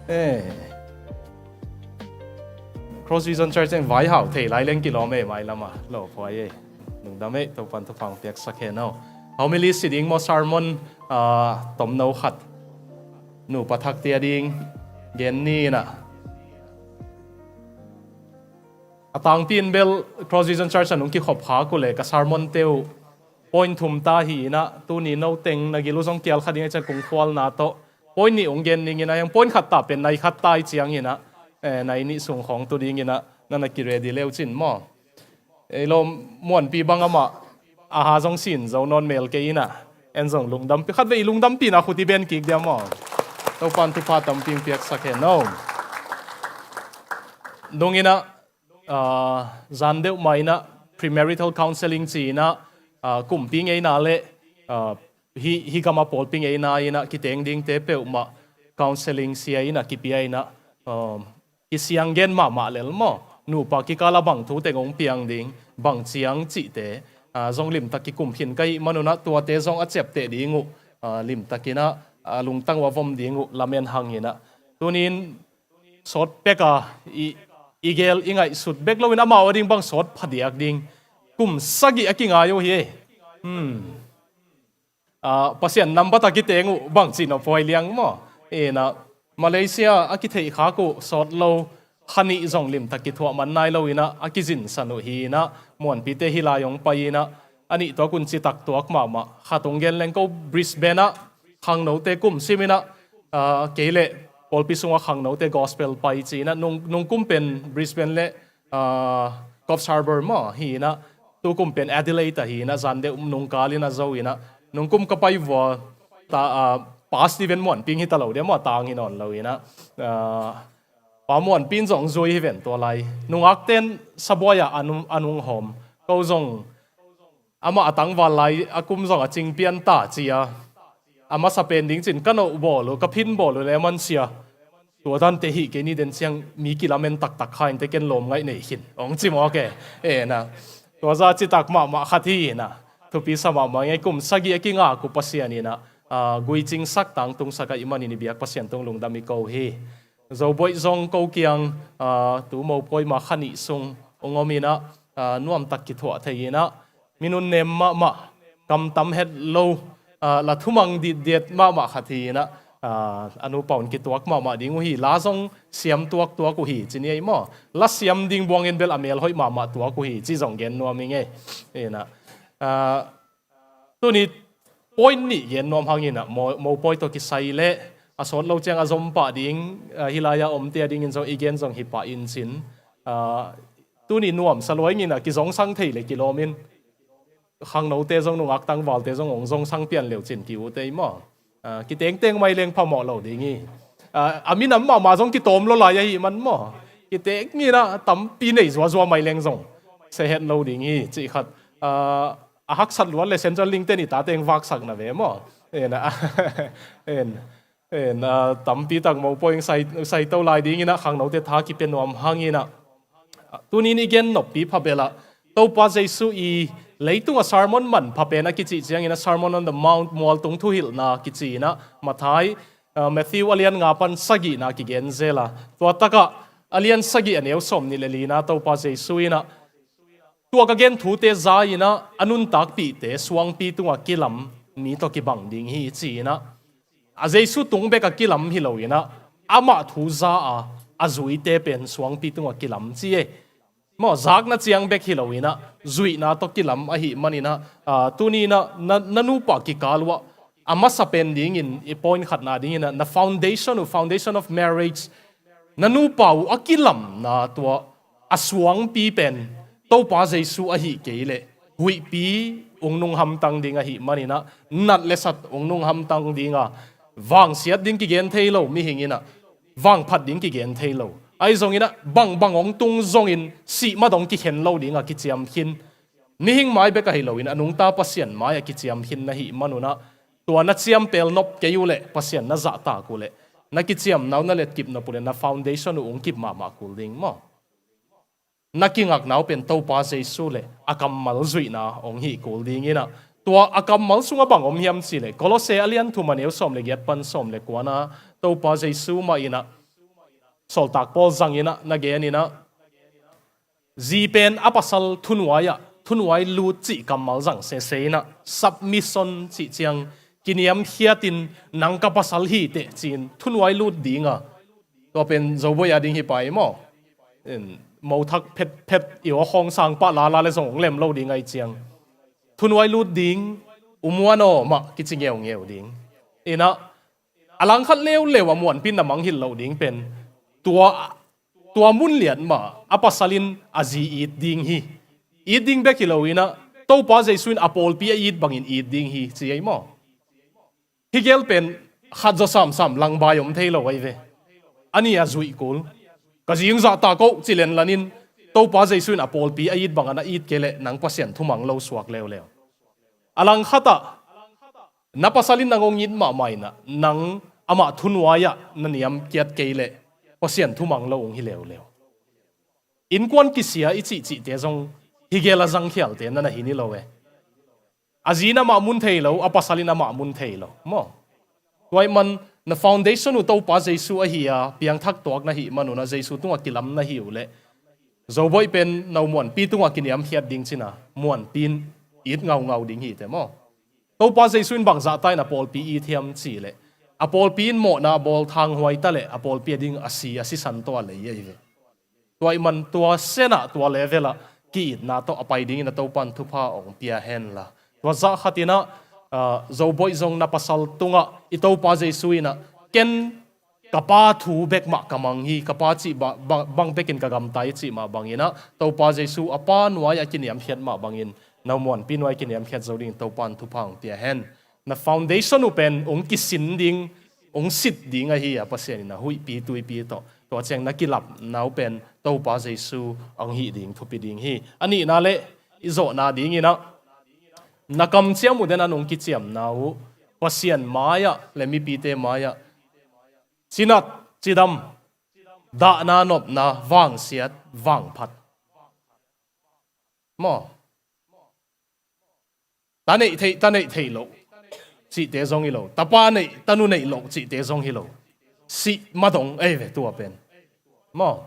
Eh. Cross Vision Church in vaihau thei lai leng kilawm ei, mailam ah. Lo phuai ei. Lungdam ei, Topa'n thupha hong piaksak hen aw. Homily si ding maw, sermon, ah, tomno khat nupa thakte a ding gen ni in ah. A tangpi in bel Cross Vision Church ah nong kikhop khak uh leh ka sermon-te uh Point thum ta hi inah, tuni no teng na gil uh zong kial kha ding a ciang kung khualna tawh point nih ung gen ding inah, hiang point khat ta pen nai khat ta i ciang inah, eh, nai nih sung khawng tu ding inah na na ki ready leu cin maw? Ei lo, Muanpi bang amah aha zong sin zo nawn mel kei inah, en zong lungdampi, khat vei i lungdampina khut i ben kik dia maw? Topan thupha tampi piaksak hen no. Nung inah, ah, zan deuh mah inah premarital counseling ci inah, ah, kumpi ngeina le, ah, hi, hi gama pawlpi ngeina inah kiteng dingte peuhmah counseling sia inah kipia inah, ah, kisiang gen mahmah lel maw? Nupa kikala bang thu teng hong piang ding, bang ciang cihte, ah, zong limtak kikum khin ka hih manunah tuate zong a ciapteh ding uh, ah, limtak inah, ah, lungtang uh a vom ding uh lamen hang inah. Tunin sawt pek a i, i gel i ngaihsut bek loin amau a ding bang sawt phadiak ding kum sagih a kingai uh hi. Hmm. Ah, Pasian nambat a kiteng uh bangci nop huai liang maw? Inah Malaysia a kitheih khak uh sawt lo kha nih zong limtak kithuah man nai lo inah a kizinsan uh hi inah Muanpite hi lai hong pai inah a nih tuak un citak tuak mahmah. Khat hong gen leng ko Brisbane ah khangnote kum sim inah, ah, kei le pawlpi sungah khangnote gospel pai ci inah nung, nung kum pen Brisbane le, ah, Coffs Harbour maw hi inah, tu kum pen Adelaide ah hi inah zan deuh nung kal inah zo inah nung kum ka pai vua ta, ah, Pastor Steven Muanpi hi ta lo dia maw, tang hi nawn lo inah, ah, Pa Muanpi in zong zui hi ven tua lai. Nungakten sabuai ah a nung, a nung hawm. Ko zong amah a tangval lai a kum zong a cing pian ta ci a, a masa pen ding cin ka noh bawl uh, ka phin bawl uh le man sia. Tua dante hih kei ni den ciang mi kilamen taktak kha inte ken lawm ngaih nei khin hong ci mawk e. Inah tua za citak mahmah khat hi inah thupi sa mahmah ngei. Kum sagih a kingak uh Pasian inah, ah, guicingsak tangtungsak a i manin i biak Pasian tung lungdam i ko hi. Zoboih zong ko kiang, ah, tu mopawi ma kha nih sung hong om inah, ah, nuamtak kithuah thei inah minun nem mahmah, kamtam het lo, ah, la thumang ditdiat mahmah khat hi inah, ah, a nupa un kituak mahmah ding uh hi. La zong siam tuaktuak uh hi ci ni ei maw? La siam ding buangin bel a mel hoih mahmah tuak uh hi ci zong gen nuam i ngei. Inah, ah, tuni point nih gen nuam hang inah mo, mopawi tawh kisai le a sawt lo ciang a zom pah ding, ah, hi lai-a omte a dingin zong i gen zong hi pah in cin, ah, tuni nuamsa luai inah kizongsang thei le kilawm in khangnote zong nungak tangvalte zong hong zongsang pian leu cin ki-ute i maw? Ah, kitengteng mai leng phamawh lo ding hi. Ah, a minam mahmah zong kitawm lo lai ahih man maw? Kiteng inah tampi nei zuazua mai leng zong sehet lo ding hi cih khat, ah, a haksat luat le Central Link ten i tate hong vaksak na ve maw? Inah, in, in, ah, tampi tak mopawi hong sai, saito lai ding inah khangnote tha kipia nuam hang inah. Tunin i gen noppi phabel ah Topa Jesu i leitunga sermon manpha pen a kicih ciangin a Sermon on the Mount, mualtung thuhilhna kici inah Matthai, ah, Matthew a lian nga pan sagihna kigen zel a, tua takah a lian sagih a neu sawm nih le lina Topa Jesu inah tua ka gen thute za inah a nuntakpihte suangpi tungah kilam mi tawh kibang ding hi ci inah a Jesu tung bek a kilam hi lo inah amah thu za a a zuite pen suangpi tungah kilam ci e. Maw, zakna ciang bek hi lo inah zuihna tawh kilam ahih man inah, ah, tuni inah na, na nupa kikal uh ah a masa pen dingin i point khatna ding inah na foundation uh, foundation of marriage, na nupa uh a kilamna tua a suangpi pen Topa Jesu ahih kei leh huihpi ung nunghamtang ding ahih man inah nat le sat ung nunghamtang ding a, vangsiat ding kigen thei lo mihing inah vangphat ding kigen thei lo. Ahi zong inah bangbang hong tung zongin sihmat hong kikhen lo ding a kiciam khin. Mihing mai bek ahi lo inah a nungta Pasian mai a kiciam khin na hih man unah tua na ciampel nop kei uh leh Pasian na zahtak uh leh na kiciamna uh na letkip nop uh leh na foundation uh ung kip mahmah kul ding maw? Na kingakna uh pen Topa Jesu le a kammal zuihna hong hih kul ding inah tua a kammal sungah bang om hiam cih leh Kolose a lian thum a neu sawm le giat pan sawm le kuana Topa Jesu mah inah Sawltak Paul zang inah na gen inah zi pen a pasal thunuai ah thunuai lut cih kammal zang sese inah submission cih ciang kiniamkhiatin nang ka pasal hi teh ci-in thunuai lut ding a, tua pen Zoboih a ding hi pai maw? Mothak phetphet i aw khawng sang pah lala le zong hong lem lo ding ahi ciang thunuai lut ding, umuan aw mah kici ngeungeu ding. Inah, a langkhat leuleu a muanpin na mangngilh loh ding pen, tua, tua mun lian mah a pasal in a zi it ding hi. It ding bek hi lo inah, Topa Jesu in a pawlpi a it bangin it ding hi, ci ei maw? Hih gel pen khat zaw samsam langbai om thei lo ahi ve. A nih a zuih kul. Ka zing zahtak oh ci lenlan in, Topa Jesu in a pawlpi a it bangah na it kei leh nang Pasian thumang lo suak leuleu. A langkhatah na pasal in nang hong it mahmah inah, nang amah thunuai-ah na niamkiat kei leh Pasian thumang lo hong hi leuleu. Innkuan kisia i cihcihte zong hih gel a zangkhialte na na hi ni lo e. A zi in amah mun thei lo, a pasal in amah mun thei lo maw? Tua ahih man na foundation uh Topa Jesu ahi a, piangthak tuak na hih man unah Jesu tungah kilam na hi uh leh, Zoboih pen no muanpi tungah kiniamkhiat ding cina, muanpi in it ngaungau ding hi te maw? Topa Jesu in bangzah ta in a pawlpi it hiam cih leh, a pawlpi in mawhna a bawl thanghuai ta leh a pawlpi a ding a si, a sisan tawh a lei ahi ve. Tua ahih man tua senah, tua level ah ki-itna tawh a pai dingin a Topa in thupha hong pia henla. Tua zah khat inah, ah, Zoboih zong na pasal tungah i Topa Jesu inah, ken ka Pa thu bek mah ka mang hi, ka Pa cih ba-, ba-, bang bekin ka gamta hi cih mah bang inah, Topa Jesu a Pa nuai a kiniamkhiat mah bangin, no muanpi nuai kiniamkhiat zo dingin Topa in thupha hong pia hen. Na foundation uh pen hong kisin ding, hong sit ding ahi a, Pasian in a huihpi tuipi tawh. Tua ciang na kilapna uh pen Topa Jesu hong hih ding thupi ding hi. A nihna le i zawhna ding inah, na kamciam uh den a nung kiciamna uh Pasian mai-ah le mipite mai-ah cinat, cidam, dahna, nopna, vangsiat, vangphat maw? Ta neih theih, ta neih theih loh cihte zong hi lo. Tapa neih, tanu neih loh cihte zong hi lo. Sih madong ei ve tua pen maw?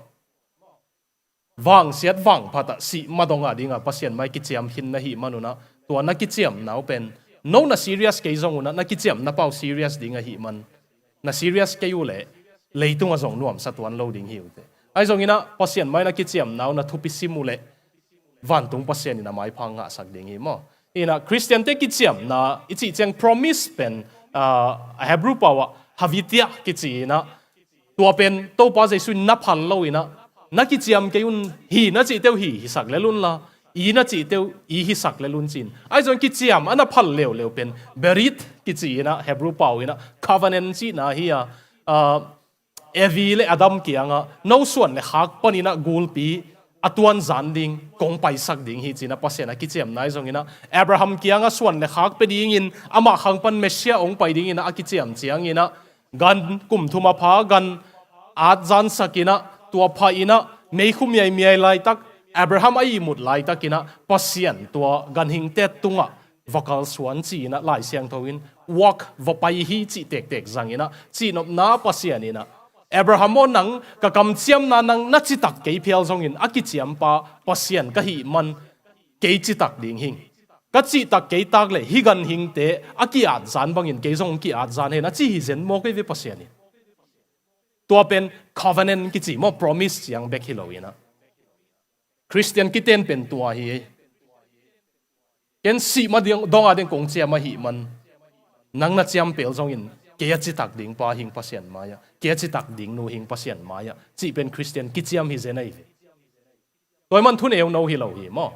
Vangsiat vangphat ah sih madong a dingah Pasian mai kiciam khin na hih man unah, tua na kiciamna uh pen no na serious kei zong unah, na kiciamna pau serious ding ahih man, na serious kei uh leh leitungah zong nuamsa tuan lo ding hi uh teh. Ahi zong inah Pasian mai na kiciamna uh na thupi sim uh leh vantung Pasian in a maipha ngahsak ding hi maw? Inah Khristiante kiciamna i cih ciang promise pen, ah, a Hebrew pau ah havitiah kici inah, tua pen Topa Jesu in na phal lo inah, na kiciam kei un, hi na cihte uh hi hisak lel unla, i na cihte uh i hisak lel un ci-in. Ahi zong kiciam a na phal leuleu pen berit kici inah, Hebrew pau inah covenant cihna hi a, ah, Evi le Adam kiangah no suan le khak pan inah gulpi a tuanzan ding kong paisak ding hi ci-in a Pasian a kiciamna ahi zong inah, Abraham kiangah suan le khak pia dingin amah khang pan Messiah hong pai ding inah a kiciam ciang inah, gan kum thum a pha gan atzansak inah, tua pha inah meikhu miaimiai laitak, Abraham a ihmut laitak inah Pasian tua ganhingte tungah va kalsuan ci inah Lai Siangtho in, wak va pai hi cih tektek zang inah, cihnopna Pasian inah, Abraham aw, nang ka kamciamna nang na citak kei phial zongin a kiciampa Pasian ka hih man kei citak ding hing. Ka cihtak kei tak le hih ganhingte a ki-atzan bangin kei zong ki-atzan hen a ci hi zen maw kei ve Pasian in. Tua pen covenant kici maw, promise ciang bek hi lo inah. Khristian kiten pen tua hi. Ken sih ma ding, dong a ding kong ciam ahih man, nang na ciam pel zongin kei a citak ding pa hing Pasian mai-ah, kei a citak ding nu hing Pasian mai-ah, cih pen Khristian kiciam hi zen ahi ve. Tua ahih man thuneu no hi lo hi maw?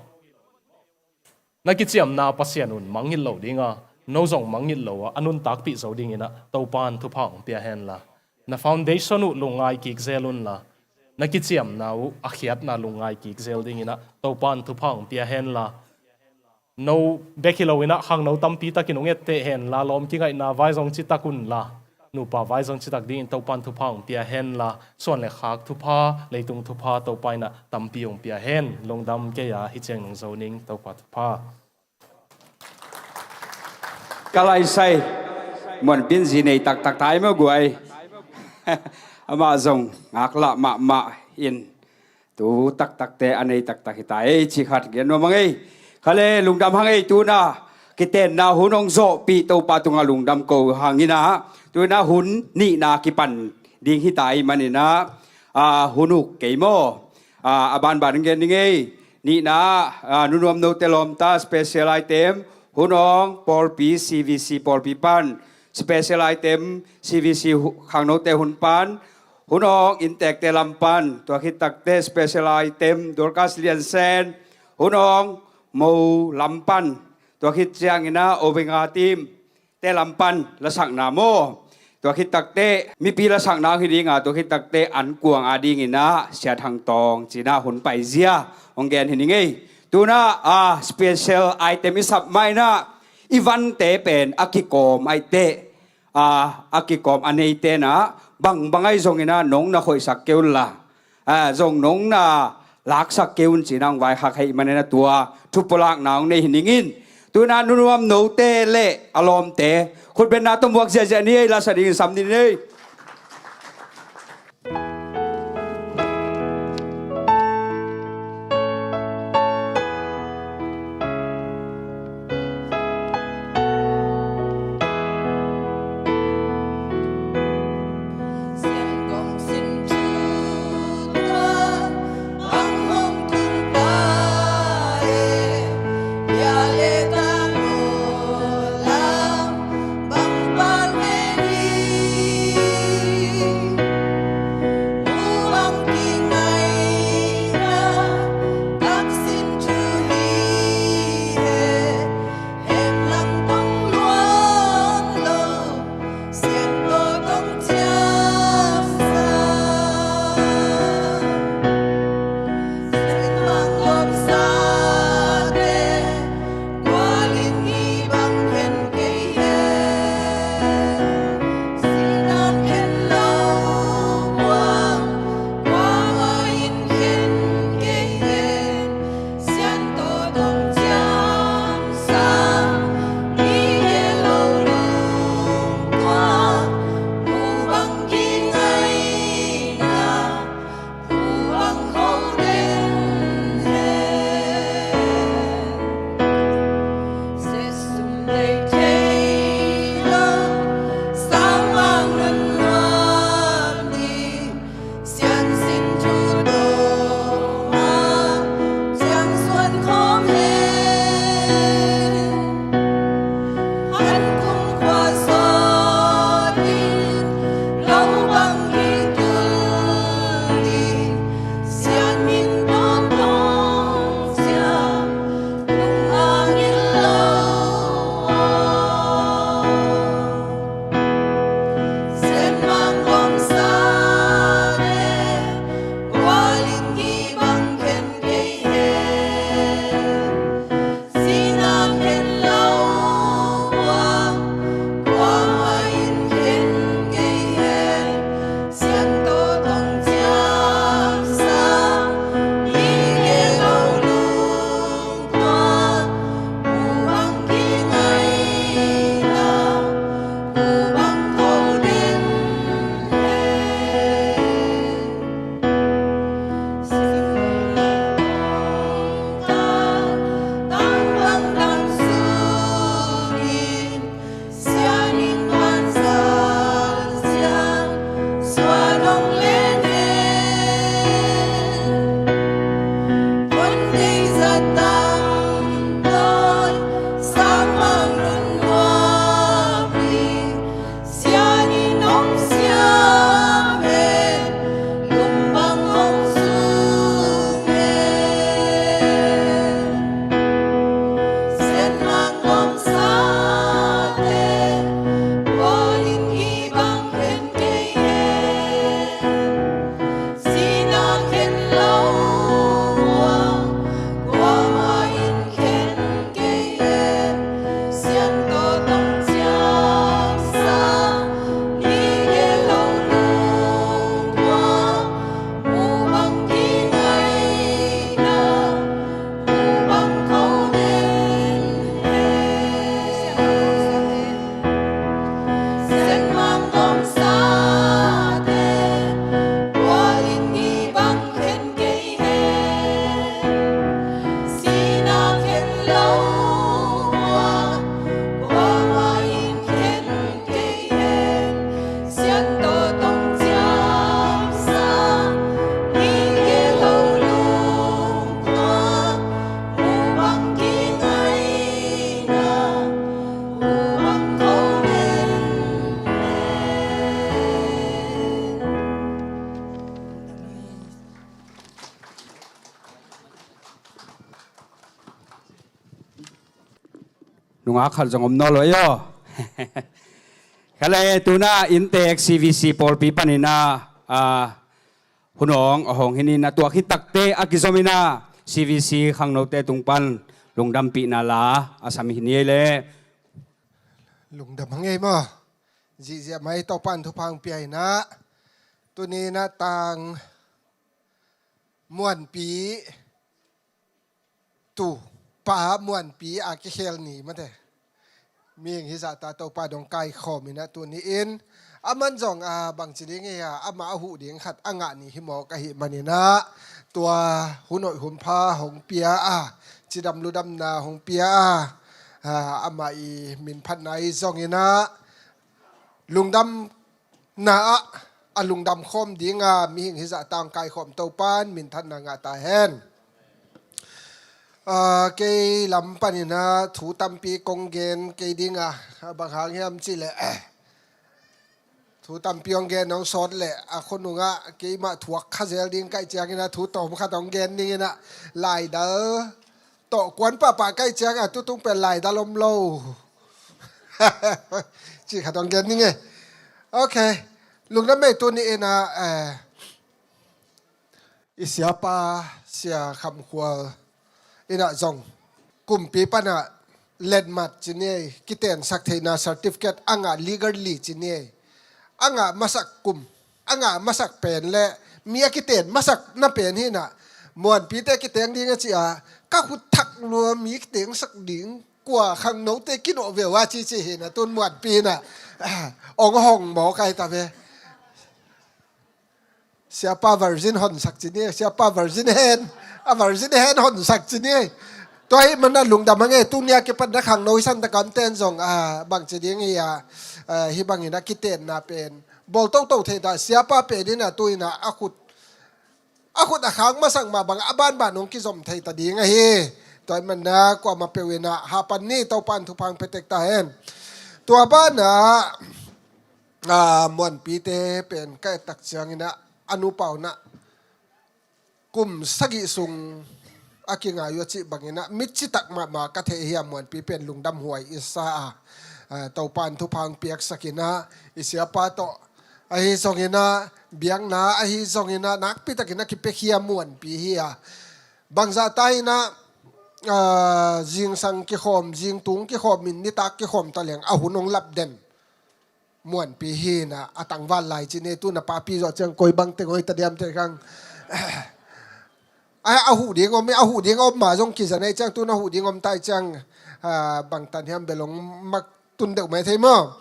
Na kiciamna Pasian un mangngilh lo dinga, no zong mangngilh lo a, a nuntakpih zo ding inah Topa in thupha hong pia henla. Na foundation uh lungngai kik zel unla, na kiciamna uh a khiatna lungngai kik zel ding inah Topa in thupha hong pia henla. No bek hi lo inah khangno tampi takin hong etteh henla, lawm kingaihna vai zong citak unla, nupa vai zong citak dingin Topa in thupha hong pia henla, suan le khak thupha, leitung thupha Topa inah tampi hong pia hen. Lungdam kei a, hih ciang nung zo ning. Topa thupha. Ka laisai muanpin zi nei taktak tai maw guai. Amah zong ngaklah mahmah in tu taktakte a nei taktak hi ta ei, ci khat gen nuam hang ei. Khale lungdam hang ei, tuna kitenna hun hong zawhpih Topa tungah lungdam ko hang inah, tuna hun nihna kipan ding hi ta ei man inah, a, hun uk kei maw? A, a banban gen ding ei. Nihna, ah, nunuam note lawmta special item, hun awng pawlpi, C V C pawlpi pan special item, C V C hu-, khangnote hun pan, hun awng inntekte lam pan, tua khit takte special item Dorcas Liansen, hun awng mo lam pan, tua khit ciangin ah Obenga team te lam pan lasakna maw? Tua khit takte mipi lasakna hong hi dinga, tua khit takte an kuang a dingin ah Sia Thang Tawng ci-in ah hun paizia hong gen hi ning ei. Tu-in ah, ah, special item i sap ma-in ah i vante pen a kikawm ahih teh, ah, a kikawm a neite in ah bangbang ahi zongin ah nong na khoihsak kei un la, ah, zong nong na laksak kei un ci-in ah hong vaikhak ahih manin ah tua thu pulakna hong nei hi ning in. Tu-in ah nunuam note le a lawmte khutbetna tawh muak ziahziah ni ei, la sa dingin sam ni ei. Nungak khat zong om nawn lo ei aw. Kha le, tu-in ah inntek C V C pawlpi panin ah, a, hun hong a hong hi-in ah, tua khit takteh a kizom-in ah C V C khangnote tung pan lungdampihna la a sam hi-in ei le. Lungdam hang ei maw. Zihziah mai, Topa'n thupha hong pia-in ah, tuni-in ah Tang Muanpi, tu, Pa Muanpi a kikhel ni mate. Mihing hizah ta Topa dong kaikhawm-in ah tuni-in, aman zong, a, bangci ding hi a, amah a huh ding khat a ngah ni hi mawk ahih manin ah, tua hun hoih hun pha hong pia a, cidam ludamna hong pia a, a, amah i minphatna i zong-in ah, lungdamna ah a lungdam khawm ding a mihing hizah ta hong kaikhawm Topa'n minthanna ngah ta hen. A, kei lam panin ah thu tampi kong gen kei ding a, bang hang hiam cih leh, eh, thu tampi hong gen hong sawt leh a khua nungah keimah thuak kha zel ding ka hih ciangin ah thu tawm khat hong gen ding-in ah, laidal tawh kuan pahpah ka hih ciangin ah tutung pen laidal om lo cih khat hong gen ding e. Ok. Lungdam ei, tuni-in ah, eh, i siapa Sia Kham Khual in ah zong kumpi pan ah letmat ci ni ei, kitensak theihna certificate a ngah, legally ci ni ei, a ngah masak kum, a ngah masak pen le mi a kiten masakna pen hi-in ah, Muanpite kiteng ding a ci a, ka khut thak lua mi kitengsak ding, kua khangnote kinawh veu a ci ci hi-in ah, tu-in Muanpi in ah, ah, hong hong mawk ai ta ve. Siapa virgin honsak ci ni, siapa virgin hen, a virgin hen honsak ci ni. Tua ahih manin ah lungdam hang ei, tuni a kipan na khangno hi san ta kamten zong, a, bangci ding hi a, a, hih bangin a kitenna pen bawl toto thei ta, siapa pen in ah tu-in ah a khut, a khut a khak masak mah bang a banban hong kizom thei ta ding ahi. Tua ahih manin ah kuamah peuh in ah hapan ni, Topa'n thupha hong pia tek ta hen. Tua banah, a, Muanpite pen ka et tak ciangin ah, a nupa un ah kum sagih sung a kingai uh a cih bangin ah, mi citak mahmah ka thei hi a, Muanpi pen lungdam huai i sa a, a, Topa'n thupha hong piaksak in ah, i siapa tawh ahi zongin ah, biakna ahi zongin ah, nakpi takin a kipia hi a Muanpi hi a. Bangzah ta in ah, a, zingsang kikhawm, zingtung kikhawm in nitak kikhawm ta leng a hun hong lap den Muanpi hi-in ah, a tangval lai ci ni, tu-in a papi zawh ciang koi bang teng hoih ta diam te kang. A, a huh ding om, a huh ding om mah zong kiza nei ciang, tu-in a huh ding om ta ciang, a, bangtan hiam bel hong mak tun deuh mai thei maw.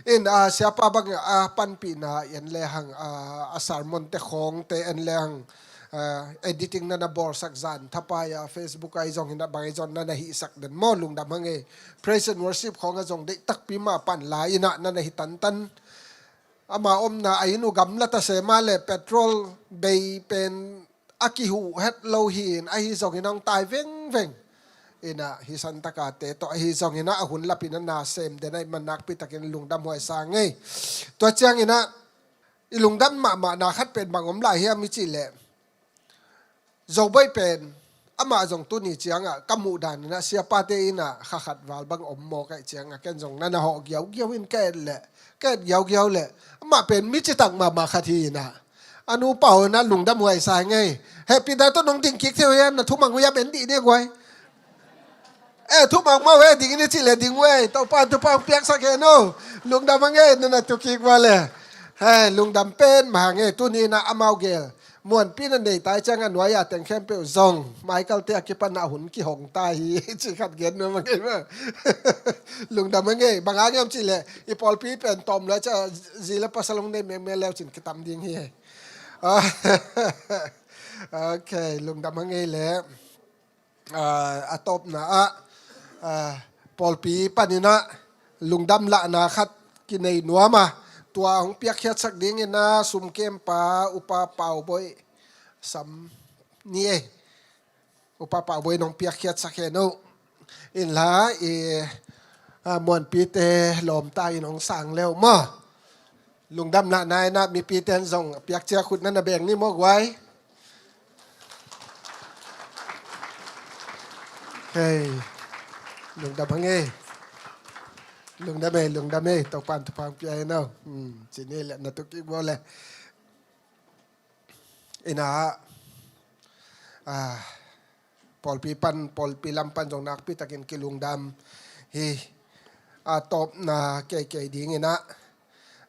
In, a, siapa bang, a, panpihna en le hang, a, a sermon te khawng te en le hang, a, editing na na bawlsak, zan thapai a Facebook ah zong hi-in ah, bang hi zong na na hihsak den maw, lungdam hang ei. Praise and worship khawng ah zong deih takpi mah pan la-in ah na na hi tantan. Ama omna a inn uh gamla ta se mah leh petrol bei pen a kihuh het lo hi-in, ahi zongin hong tai vengveng. In ah hi Santa Kate tawh ahi zongin ah a hun lapin a na sem den ahih man nakpi takin lungdam huai sa ing ei. Tua ciangin ah i lungdam mahmahna khat pen bang om lai hiam i cih leh, Zobaih pen, amah zong tuni ciangah ka muh danin ah siapate in ah kha khat val bang om maw ka hih ciangah, ken zong na na hawh giaugiau in ka et leh, ka et giaugiau leh, amah pen mi citak mahmah khat hi in ah, a nupa un ah lungdam huai sa ing ei. Hehpihna tawh nong ding kik thei uh hiam, na thumang uh hiam, en dih ni a guai. Eh, thumang mah uh e, ding in i cih leh ding uh e, Topa'n thupha hong piaksak hen aw. Lungdam hang ei, na na tu kik ua leh. Hei, lungdam pen mah hang ei, tuni in ah amau gel Muanpi na nei ta ciangah nuai-a teng khempeuh zong Michael te a kipan ah hun kihong ta hi, cih khat gen nuam hang ei maw. Lungdam hang ei, bang hang hiam cih leh i pawlpi pen tawm lua ciah zi le pasal hong nei mengmeng leu cin kitam ding hi. Ok, lungdam hang ei leh. Ah, a tawpna ah, ah, pawlpi panin ah lungdam lahna khat kinei nuam a, tua hong piakkhiatsak dingin ah sumkempa Upa Pauboih Sam ni ei. Upa Pauboih nong piakkhiatsak hen uh. Inla i, ah, Muanpite lawmta in hong sang le uh maw. Lungdam lahna in ah mipite in zong piakciak khut na na beng ni maw guai. Hei, lungdam hang ei. Lungdam ei, lungdam ei, Topa'n thupha hong pia hen aw. Hmm, ci ni leh na tuk kik bawl le. Ina, ah, pawlpi pan, pawlpi lam pan zong nakpi takin kilungdam hi. A tawpna keikei dingin ah,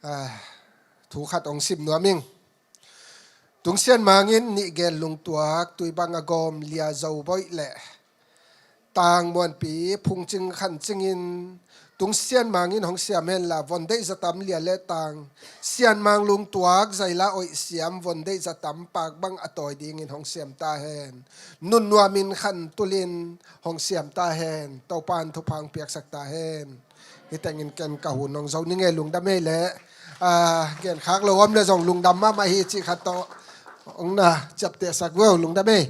ah, thu khat hong sim nuam ing. Tung Sian Mang in nih gen lungtuak, Tuibang a gawm Lia Zo Boih le Tang Muanpi phungcing khancingin Tung Sian Mang in hong siam henla, Von Deih Za Tam Lia le Tang Sian Mang lungtuak, Zaila Oih Siam, Von Deih Za Tam pak bang a tawi dingin hong siam ta hen. Nun nuamin khan tulin hong siam ta hen. Topa'n thupha hong piaksak ta hen. Hih tengin ken ka hun hong zo ning ei, lungdam ei le. Ah, genkhak lo om le zong lungdam mahmah hi cih khat tawh hong na ciaptehsak vua, lungdam ei.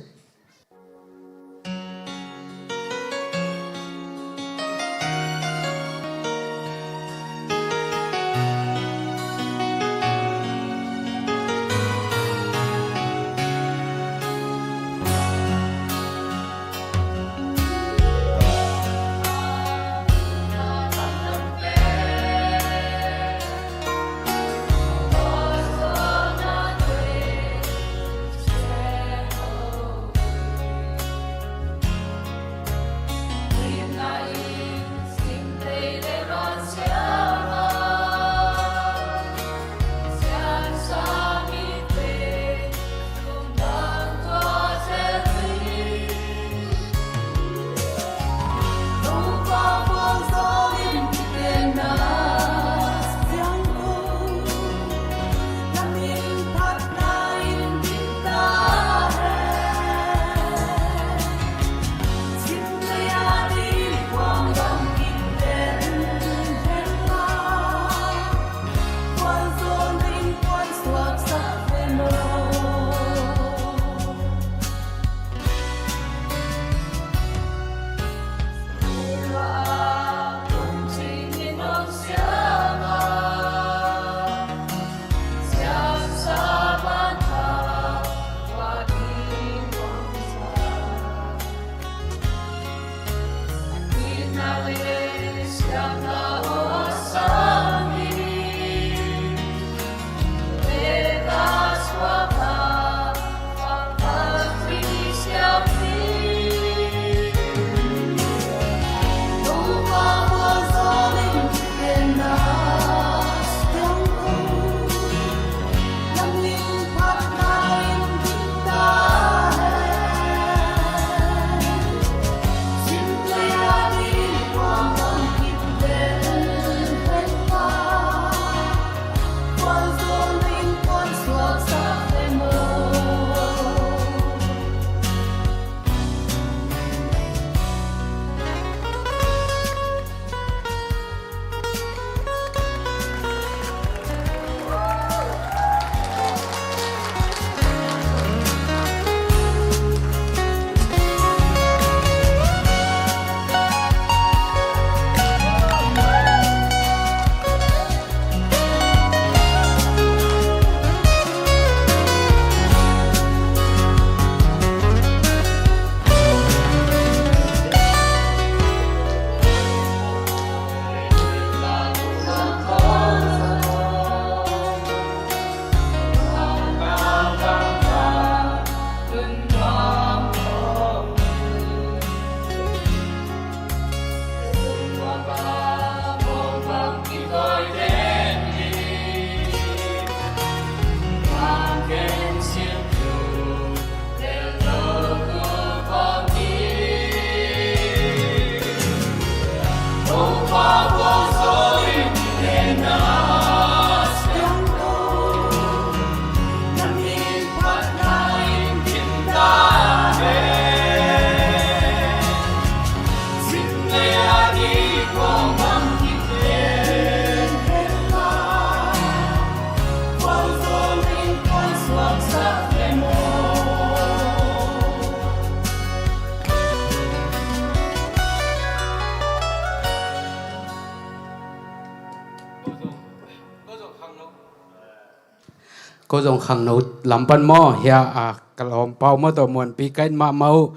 Ko zong khangno lam pan maw, hia, a, ka lawm pau maw, tawh Muanpi ka in mahmah uh,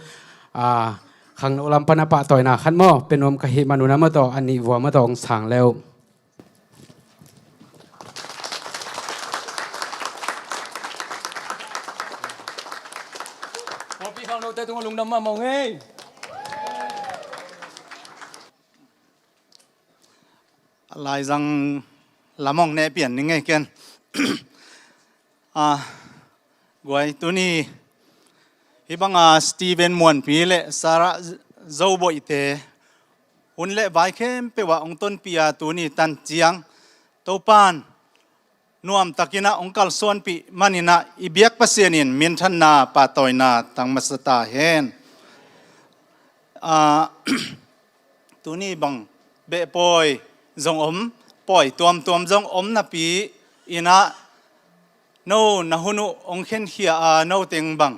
a, Khangno lam pan a pahtawina khat maw, pia nuam ka hih manun a maw tawh, a nih vua maw tawh hong sang le uh. Pawlpi khangnote tungah lungdam mahmah ung ei. Laizang lam hong nehpian ning ei ken. Ah, guai, tuni hih banga Stephen Muanpi le Sarah Zo Boihte hun le vai khempeuh ah hong tonpih a, tuni tan ciang Topan nuamtakin ah hong kalsuanpih manin ah i biak Pasian in minthanna pahtawina tang masa ta hen. Ah, tuni bang beh pawi zong om, pawi tuamtuam zong om napi in ah, no na hun uh hong khenkhia a, no teng bang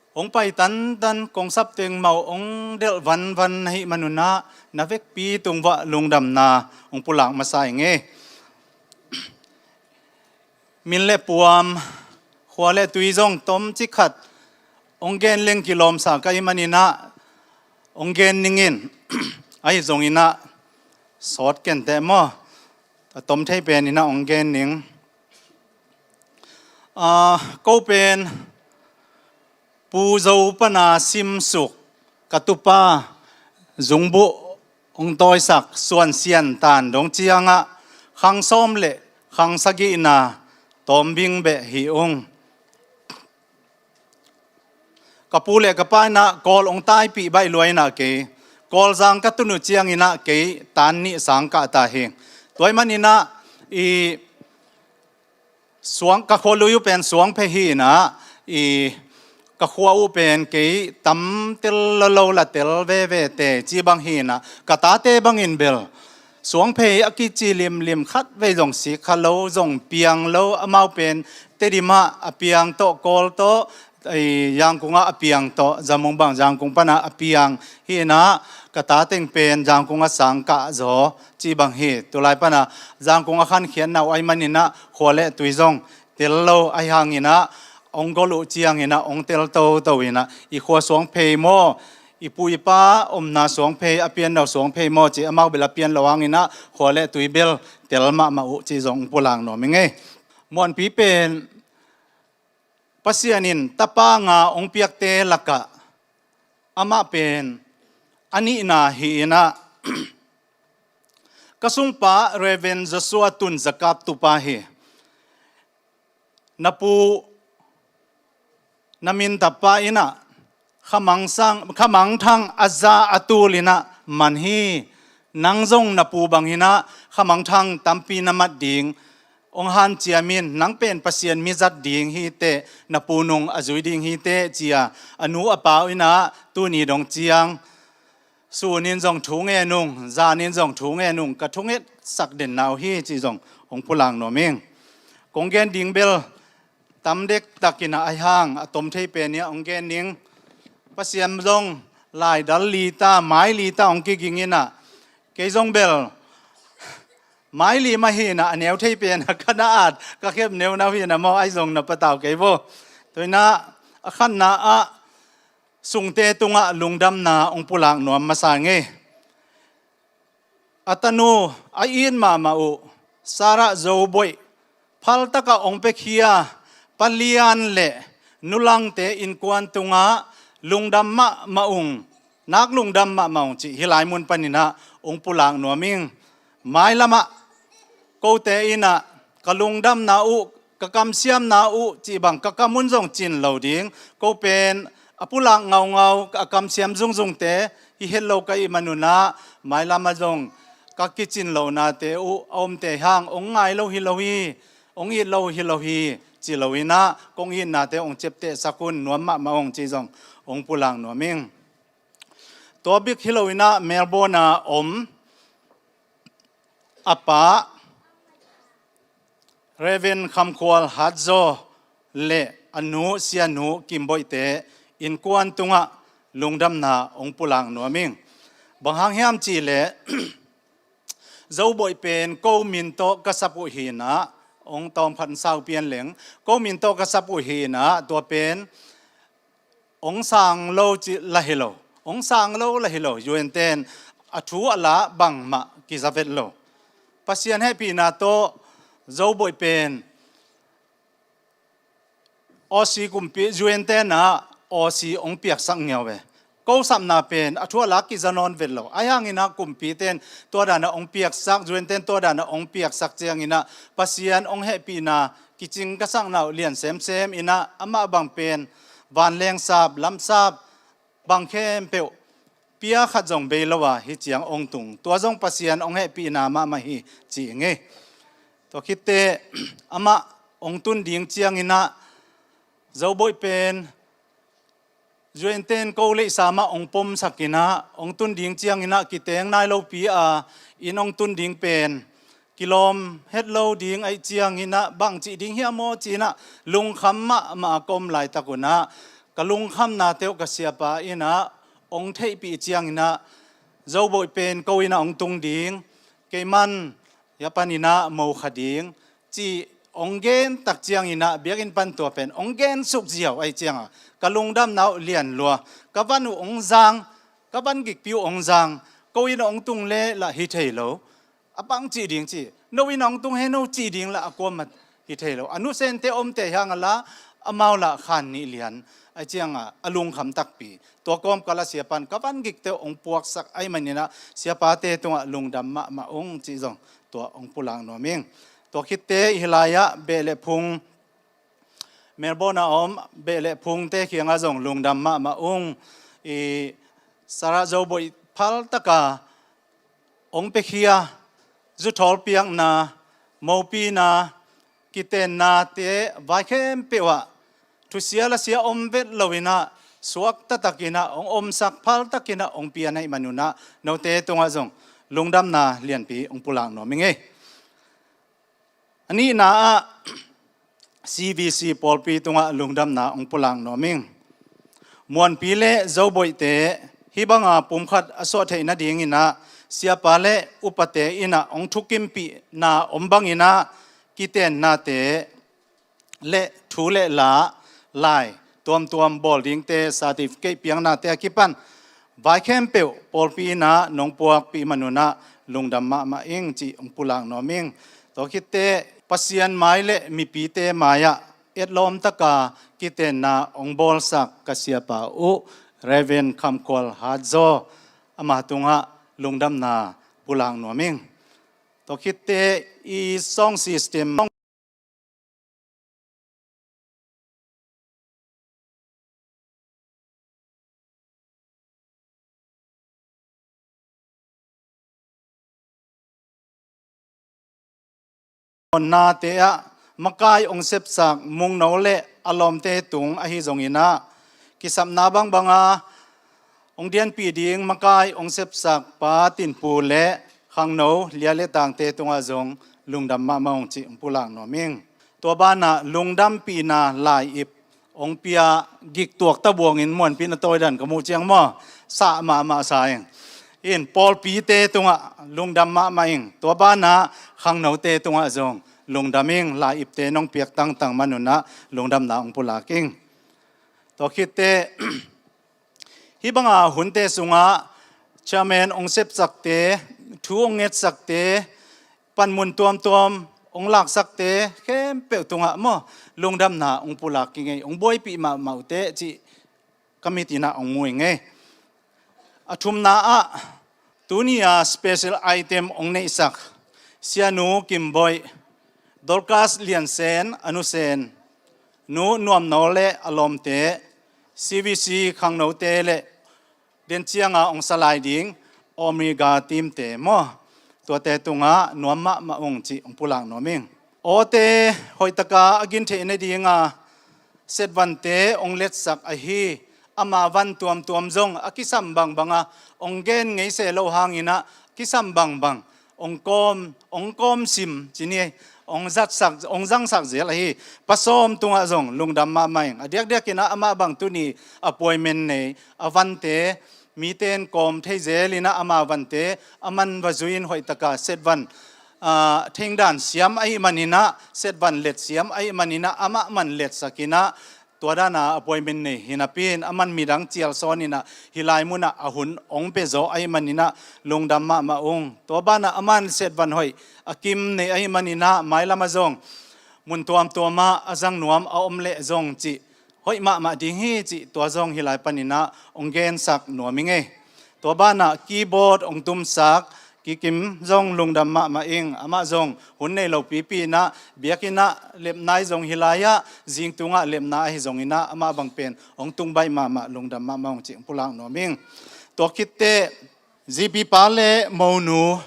hong pai tantan, kong sap teng mau hong delh vanvan na hih manun ah, na vekpi tung uah lungdamna hong pulak masa ing ei. Min le puam, khua le tui zong tom cik khat hong gen leng kilawmsa ka hih manin ah hong gen ning in, ahi zongin ah sawt kenteh maw, a tom thei penin ah hong gen ning. Ah, ko pen Pu Zo pana simsuk ka tupa Zungbuh hong tawisak Suan Sian Tan dong ciangah khang sawm le khang sagihna tawmbing beh hi ung. Ka pu le ka pa in ah Kawl hong taipih baih lua in ah kei Kawlzang ka tun uh ciangin ah kei tan nih sang kah ta hi. Tua hih manin ah i suang, ka khua lui uh pen Suangphei hi in ah, i ka khua uh pen kei tam tel lo lo la tel veve te ci bang hi in ah, ka tate bangin bel Suangphei a kici limlim, khat vei zong sik kha lo, zong piang lo, amau pen Tedim ah a piang tawh, Kawl tawh, ei, Yangon ah a piang tawh, Zamung bang Yangon pana a piang hi in ah, ka ta teng pen Yangon ah sang kah zaw ci bang hi. Tulai pana Yangon ah khankhiatna uh ahih manin ah khua le tui zong tel lo, ahi hangin ah hong gol uh ciangin ah hong tel toto in ah, i khua Suangphei maw, i pu i pa omna Suangphei, a pianna uh Suangphei maw ci, amau bel a pian lo hangin ah khua le tui bel tel mahmah uh ci zong hong pulak nuam ing ei. Muanpi pen Pasian in tapa nga hong piakte lakah amah pen a nihna hi in ah, ka sungpa Reverend Joshua Tun Zakap tupa hi. Na pu, na mintapa in ah khamang sang, khamangthang a za a tul in ah man hi. Nang zong na pu bangin ah khamangthang tampi na mat ding hong hanciam in, nang pen Pasian mi zat ding hi teh, na pu nung a zui ding hi teh ci-a a nu a pa uh in ah tuni dong ciang sun in zong thu ngen ung, zan in zong thu ngen ung, ka thungetsak den na uh hi ci zong hong pulak nuam ing. Kong gen ding bel tam dektak in ah, ahi hang a tom thei pen in ah hong gen ning. Pasian zong laidal li ta, mai li ta hong kiging in ah, kei zong bel mai li mah hi in ah, a neu thei pen ah ka na at, ka khep neu na uh hi in ah maw, ahi zong na patau kei vo. Tua in ah a khatna ah sungte tungah lungdamna hong pulak nuam masa ing ei. A tanu a it mahmah uh Sarah Zo Boih phaltakah hong piakhia palian le nulangte innkuan tungah lungdam mahmah ung, nak lungdam mahmah ung cih hih lai mun panin ah hong pulak nuam ing. Mailamah kote in ah ka lungdamna uh, ka kamsiamna uh cih bang ka kam un zong cin lo ding. Ko pen a pulak ngaungau, a kamsiam zungzungte hi het lo ka hih manun ah, mailam ah zong ka kicin lohnate uh a omte hang hong ngai lo hi lo hi, hong it lo hi lo hi ci lo in ah, kong itnate hong ciaptehsak un, nuam mahmah ung ci zong hong pulak nuam ing. Tua bek hi lo in ah Melbourne ah om a pa Reverend Kham Khual Hat Zaw le a nu, Sianu Kim Boihte innkuan tungah lungdamna hong pulak nuam ing. Bang hang hiam cih leh Zo Boih pen ko min tawh ka sap uh hi in ah, hong tawm phat sau pian leng, ko min tawh ka sap uh hi in ah, tua pen hong sang lo cih la hi lo. Hong sang lo lah hi lo, U N ten a thu a la bangmah kiza vet lo. Pasian hehpihna tawh Zoboih pen Aussie kumpi, U N ten ah Aussie hong piaksak ngiau ve. Kosapna pen a thu a la kiza nawn vet lo. Ahi hangin ah kumpi ten tua dan ah hong piaksak, U N ten tua dan ah hong piaksak ciangin ah Pasian hong hehpihna kicing ka sakna uh lian semsem in ah amah bang pen vanleng sap, lamsap, bang khempeuh pia khat zong bei lo a hi ciang hong tung. Tua zong Pasian hong hehpihna mahmah hi ci ing ei. Tua khitte amah hong tun ding ciangin ah Zoboih pen U N ten ko leihsa mah hong pomsak in ah hong tun ding ciangin ah kiteng nai lopi a inn hong tun ding pen kilawm het lo ding ahih ciangin ah bang cih ding hiam aw ci-in ah lungkham mahmah a ka om laitak un ah ka lungkhamnate uh ka siapa in ah hong theihpih ciangin ah Zoboih pen ko in ah hong tung ding, keiman hia panin ah mo kha ding cih hong gen tak ciangin ah biakinn pan tua pen hong gen suk ziau ahih ciangah ka lungdamna uh lian lua. Ka van uh hong zang, ka van gikpi uh hong zang, ko in ah hong tung leh lah hi thei lo. A bang cih ding ci, no in ah hong tung hi, no cih ding lah a kuamah hi thei lo. A nusente omte hi hang a la amau lah khan nih lian ahih ciangah a lungkham takpi. Tua kawmkal ah siapan ka van gikte uh hong puaksak ahih manin ah siapate tungah lungdam mahmah ung cih zong tua hong pulak nuam ing. Tua khitte hi lai-ah beh le phung Melbourne a om beh le phungte kiangah zong lungdam mahmah ung. I Sarah Zoboih phaltaka hong piakhia zuthawl piakna, mopina, kitennate vai khempeuh ah thusia lasia om vet lo in ah suak taktakin ah hong omsak phaltakin ah hong pian ahih man un ah note tungah zong lungdamna lianpi hong pulak nuam ing ei. A nihna ah C V C pawlpi tungah lungdamna hong pulak nuam ing. Muanpi le Zoboihte hih banga pumkhat a suah theih nadingin ah siapa le upate in ah hong thukimpihna om bangin ah kitennate le thu le la lai tuamtuam bawl dingte, certificate piaknate a kipan vai khempeuh pawlpi in ah nong puakpih man un ah lungdam mahmah ing cih hong pulak nuam ing. Tua khitte Pasian mai le mipite mai-ah etlawm taka kitenna hong bawlsak ka siapa uh Reverend Kham Khual Hat Zaw, ama tungah lungdamna pulak nuam ing. Tua khitte i sound system nate ah makai hong sepsak Mungno le a lawmte tung ahi zongin ah kisapna bangbanga hong dianpih ding makai hong sepsak Pa Tin Pu le khangno Lia le Tangte tungah zong lungdam mahmah ung cih hong pulak nuam ing. Tua banah lungdampihna lai-ip hong pia giktuak tabuangin Muanpi na tawi dan ka muh ciang maw, sah mahmah sa ing. In pawlpite tungah lungdam mahmah ing. Tua banah khangnote tungah zong lungdam ing. Lai-ipte nong piak tangtang man un ah lungdamna hong pulak ing. Tua khitte hih banga hunte sungah chairman hong sepsakte, thu hong ngetsakte, panmun tuamtuam hong laksakte khempeuh tungah maw lungdamna hong pulak ing ei, hong buaipih mahmah uh teh cih ka mitin ah hong mu ing ei. A thumna ah tuni a special item hong neihsak Sianu Kim Boih, Dorcas Lian Sen, a nu Sen, Nu Nuam Nawl le a lawmte, C V C khangnote le den cianga hong salai ding Omega teamte maw, tuate tungah nuam mahmah ung cih hong pulak nuam ing. Awte hoihtaka a gin theih nadinga setvante hong letsak ahi, ama van tuamtuam zong a kisam bangbanga hong gen ngei se lo hangin ah kisam bangbang hong kawm, hong kawm sim ci ni, hong zatsak, hong zangsak zel ahi. Pa Sawm tungah zong lungdam mahmah ing. A diakdiakin ah amah bang tuni appointment nei, a vante mite in kawm thei zel in ah ama vante a man va zui in hoihtaka set van, ah, thingdan siam ahih manin ah, set van let siam ahih manin ah amah man letsak in ah tua dana appointment nei hi napi in, aman midang cial sawn inah hih lai munah a hun hong pia zaw ahih maninah lungdam mahmah ung. Tua banah aman setvan hoih a kim nei ahih maninah mailam ah zong mun tuamtuamah a zang nuam a om leh zong cih hoih mahmah ding hi cih tua zong hih lai paninah hong gensak nuam ing ei. Tua banah keyboard hong tumsak Kikim zong lungdam mahmah ing. Amah zong hun nei lo pipi inah biakinn ah lepna ahi zong, hih lai-ah zingtungah lepna ahi zong inah amah bang pen hong tung baih mahmah, lungdam mahmah ung cih hong pulak nuam ing. Tua khitteh zipipa le monu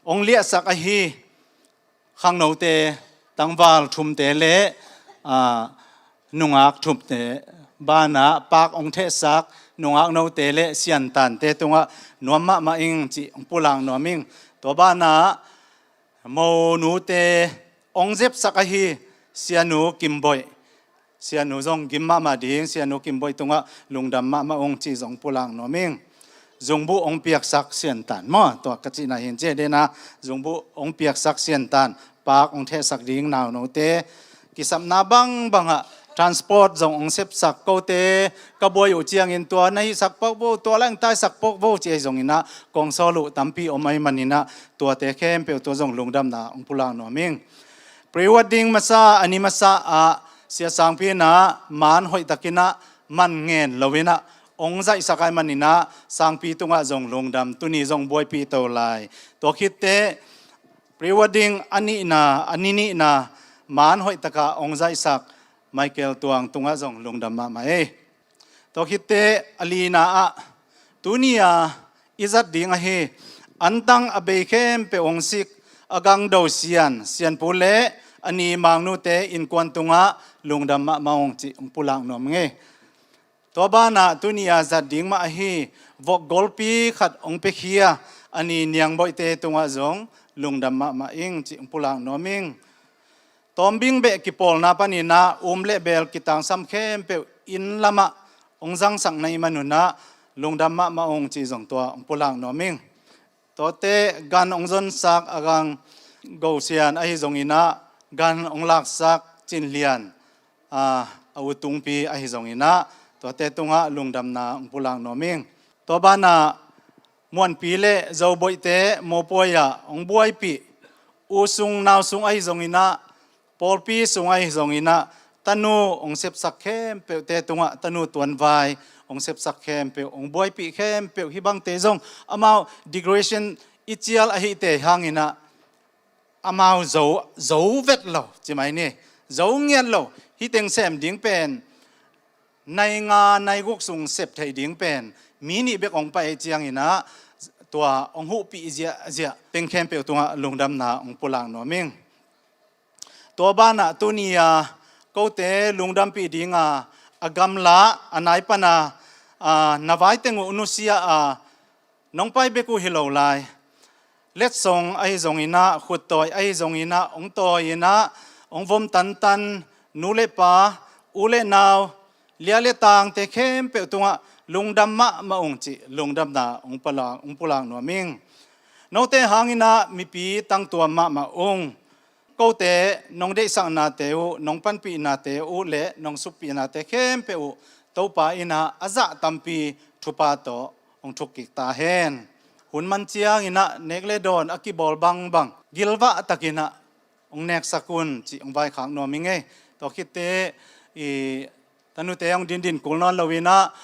hong liahsak ahi khangnote, tangval thumte le, aa, nungak thumte banah paak hong thehsak nungak note le siantante tungah nuam mahmah ing cih hong pulak nuam ing. Tua banah monute hong zepsak ahi sianu Kimboih, sianu zong gim mahmah ding, sianu Kimboih tungah lungdam mahmah ung cih zong pulak nuam ing. Zungbuh hong piaksak siantan maw, tua ka cihna hin cih dena, zungbuh hong piaksak siantan, paak hong thehsak ding naunote, kisapna bangbangah transport zong hong sepsak kote ka buai uh ciangin tua na hihsak pok vo, tua lang taisak pok vo ci ahi zong inah kong sawl uh tampi om ahih maninah tuate khempeuh tua zong lungdamna hong pulak nuam ing. Pre-wedding masa, a ni masa ah Sia Sangpi inah man hoihtakinah man ngen lo inah hong zaihsak ahih maninah Sangpi tungah zong lungdam, tuni zong buaipih to lai. Tua khitteh pre-wedding a nihna, a ni nihna man hoihtakah hong zaihsak Michael Tuang tungah zong lungdam mahmah ei. Tua khitteh a lina ah tuni-a i zat ding ahi antang a bei khempeuh hong sik a gangdo sian, sianpu le a ni mangnute innkuan tungah lungdam mahmah ung cih hong pulak nuam ing ei. Tua banah tuni-a zat ding mah ahi vok golpi khat hong piakhia a ni Niangboihte tungah zong lungdam mahmah ing cih hong pulak nuam ing. Tawmbing beh kipawlna paninah um le bel kitangsam khempeuh inn lamah hong zangsakna i manunah lungdam mahmah ung cih zong tua hong pulak nuam ing. Tuate gan hong zonsak a gang Gosian ahi zong inah gan hong laksak Cinlian, a, a utungpi ahi zong inah tuate tungah lungdamna hong pulak nuam ing. Tua banah Muanpi le Zoboihte mopawi-ah hong buaipih u sung nau sung ahi zong inah, pawlpi sung ahi zong inah tanu hong sepsak khempeuhte tungah, tanu tuanvai hong sepsak khempeuh, hong buaipih khempeuh hih bangte zong amau decoration i cial ahite hang inah amau zo, zo vet lo ci mai ni, zo ngiat lo. Hih teng sem ding pen nai nga nai guk sung sep theih ding pen mi nih bek hong pai ciang inah tua hong huhpih ziahziah teng khempeuh tungah lungdamna hong pulak nuam ing. Tua banah tuni-a kote lungdampih dinga a gamla a nai pana, a, na vai teng uh nusia a nong pai bek uh hi lo lai, letsong ahi zong inah, khuttawi ahi zong inah, hong tawi inah, hong vom tantan, nu le pa, u le nau, lia le tangte khempeuh tungah lungdam mahmah ung cih lungdamna hong pulak, hong pulak nuam ing. Note hang inah mipi tangtuam mahmah ung. Kote nong deihsaknate uh, nong panpihnate uh le nong suppihnate khempeuh uh Topa inah a zah tampi thupha tawh hong thukkik ta hen. Hun man ciang inah nek le dawn a kibawl bangbang gilvah takinah hong neksak un cih hong vaikhak nuam ing ei. Tua khitteh i tanute hong dindin kul nawn lo inah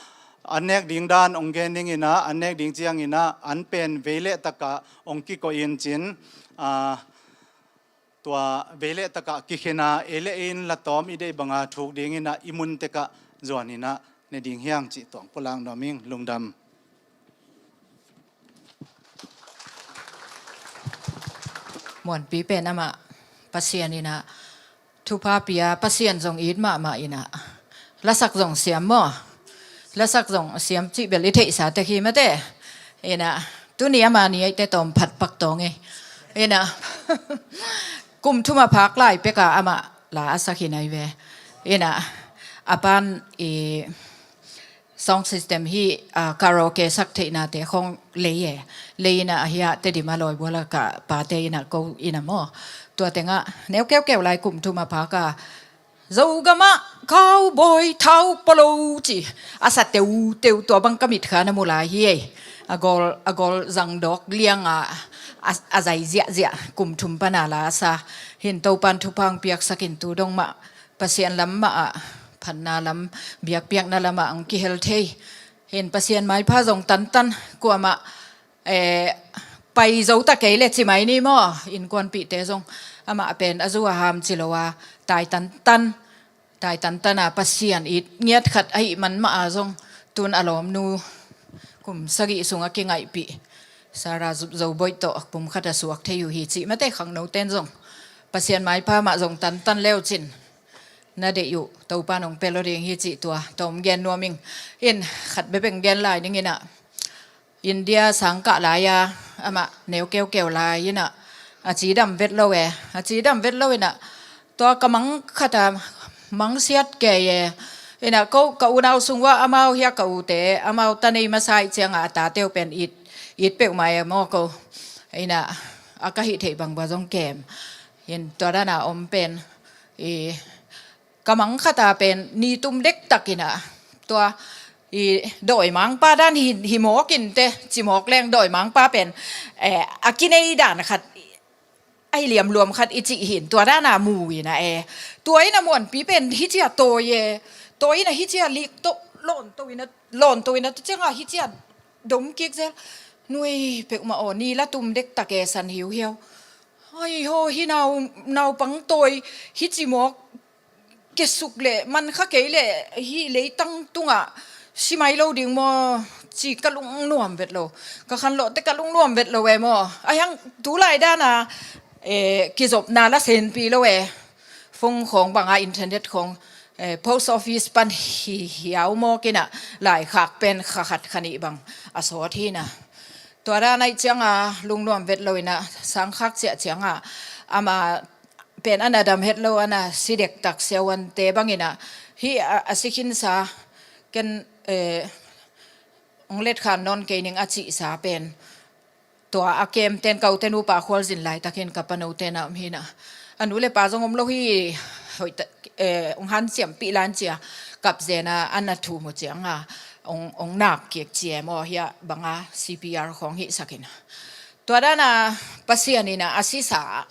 an nek ding dan hong gen ding inah, an nek ding ciang inah an pen vei le takah hong kikoih in cin, a, tua vei le takah kikhena ei le ei in la tawm i deih banga thuk ding inah i mun tekah zuan inah ne ding hiang cih tua hong pulak nuam ing. Lungdam. Muanpi pen amah Pasian inah thupha pia, Pasian zong it mahmah inah lasak zong siam maw? Lasak zong siam cih bel i theihsa tek hi mate. Inah tuni ama ni aihte tawm phat pak tawng ei. Inah kum thum a phak lai peka amah la a sak hi nai ve. Inah a pan i sound system hi, a, karaoke sak theihnate khong lei e. Lei inah a hia Tedim a lawi buala ka pate inah ko inah maw? Tua tengah neu keukeu lai kum thum a phak a Zogamah Cowboy thau polo ci a sa teuteu, tua bang ka mitkha na mu lai hi ei. A gol, a gol zangdawk lianga a, a zai ziahziah kum thum pana la a sa. Hin Topan thupha hong piaksakin tu dong mah Pasian lam mah ah, phatna lam, biakpiakna lamah hong kihel thei. Hin Pasian maipha zong tantan kuamah, eh, pai zo ta kei le ci mai ni maw. Innkuanpihte zong amah pen a zu a ham ci lo a, tai tantan, tai tantan a Pasian it ngiat khat ahih man mah a zong tun a lawmnu kum sagih sung a kingaihpih Sarah Zo Boih tawh pum khat a suak thei uh hi cih mate khangnoten zong Pasian maipha mah zong tantan leucin na deih uh Topa nong pia lo ding hi cih tua tawm gen nuam ing. In khat bepeng gen lai ding inah, India sangkah lai-a amah neu keukeu lai inah a cidam vet lo e. A cidam vet lo inah tua ka mang khata mangsiat kei e. Inah ko ka unau sung uah amau hia ka ute amau ta nei masa ih ciangah a tateu pen it, it peuhmah e maw ko. Inah a ka hih theih bangbang zong kem. In tua dana om pen i ka mang khata pen ni tum dektak inah tua i dawimangpa dan hi, hi mawk inte, ci mawk leng dawimangpa pen, eh, a kinei dan khat, a hi liamluam khat i cih hin tua dana mu inah e. Tua inah muanpi pen hi cia tawi e, tua inah hi cia lik tawh lawnto inah, lawnto inah tua ciangah hi cia dom kik zel. Nui peuhmah aw, ni la tum dektak e san hiuhiau. Ai ho, hi nau, naupang tawi hi ci mawk, kesuk le man kha kei le hi leitang tungah si mai lo ding maw ci ka lungnuam vet lo. Ka khanlawhte ka lungnuam vet lo e maw. A hiang tulai dana, eh, kizopna la senpi lo e. Phone khawng banga internet khawng, eh, post office pan hi hiau mawk inah laikhak pen kha khat kha nih bang a sawt hi inah. Tua dana ih cianga lungnuam vet lo inah sangkhak ciah cianga ama pen ana dam het lo, ana si dektak siavuante bang inah hi a, a si khinsa ken, eh, hong letkhan nawn kei ning a cihsa pen tua a kemten ka ute nupa khualzin laitakin ka panote na om hi inah. A nu le pa zong om lo hi, hoih ta, eh, hong hanciampih lan cia kapzena ana thum uh cianga hong, hong nak kik cia maw hia banga C P R khawng hihsak inah. Tua dana Pasian inah a sisa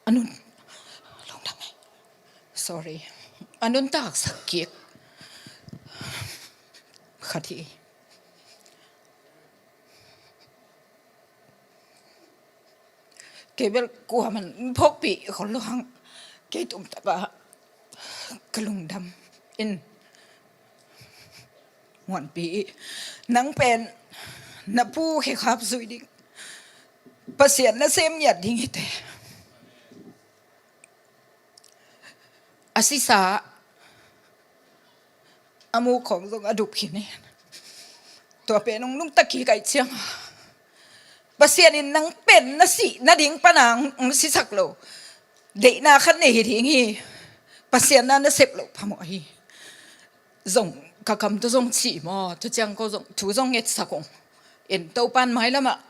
a nun, lungdam e. Sorry. A nuntaksak kik khat hi. Kei bel kuaman phawkpih khol lo hang kei tumtaka ka lungdam in. Muanpi, nang pen na pu khekhap zui ding, Pasian nasem ngiat ding hite. A sisa a muk khawng zong a dup khin hi. Tua pen hong nungta kik ahih cianga Pasian in nang pen na sih nading pana hong sisak lo. Deihna khat nei hi ding hi. Pasian na nasep loh phamawh hi. Zong ka kam tu zong cih maw, tu ciang ko zong, thu zong ngetsak ung. In Topan mailamah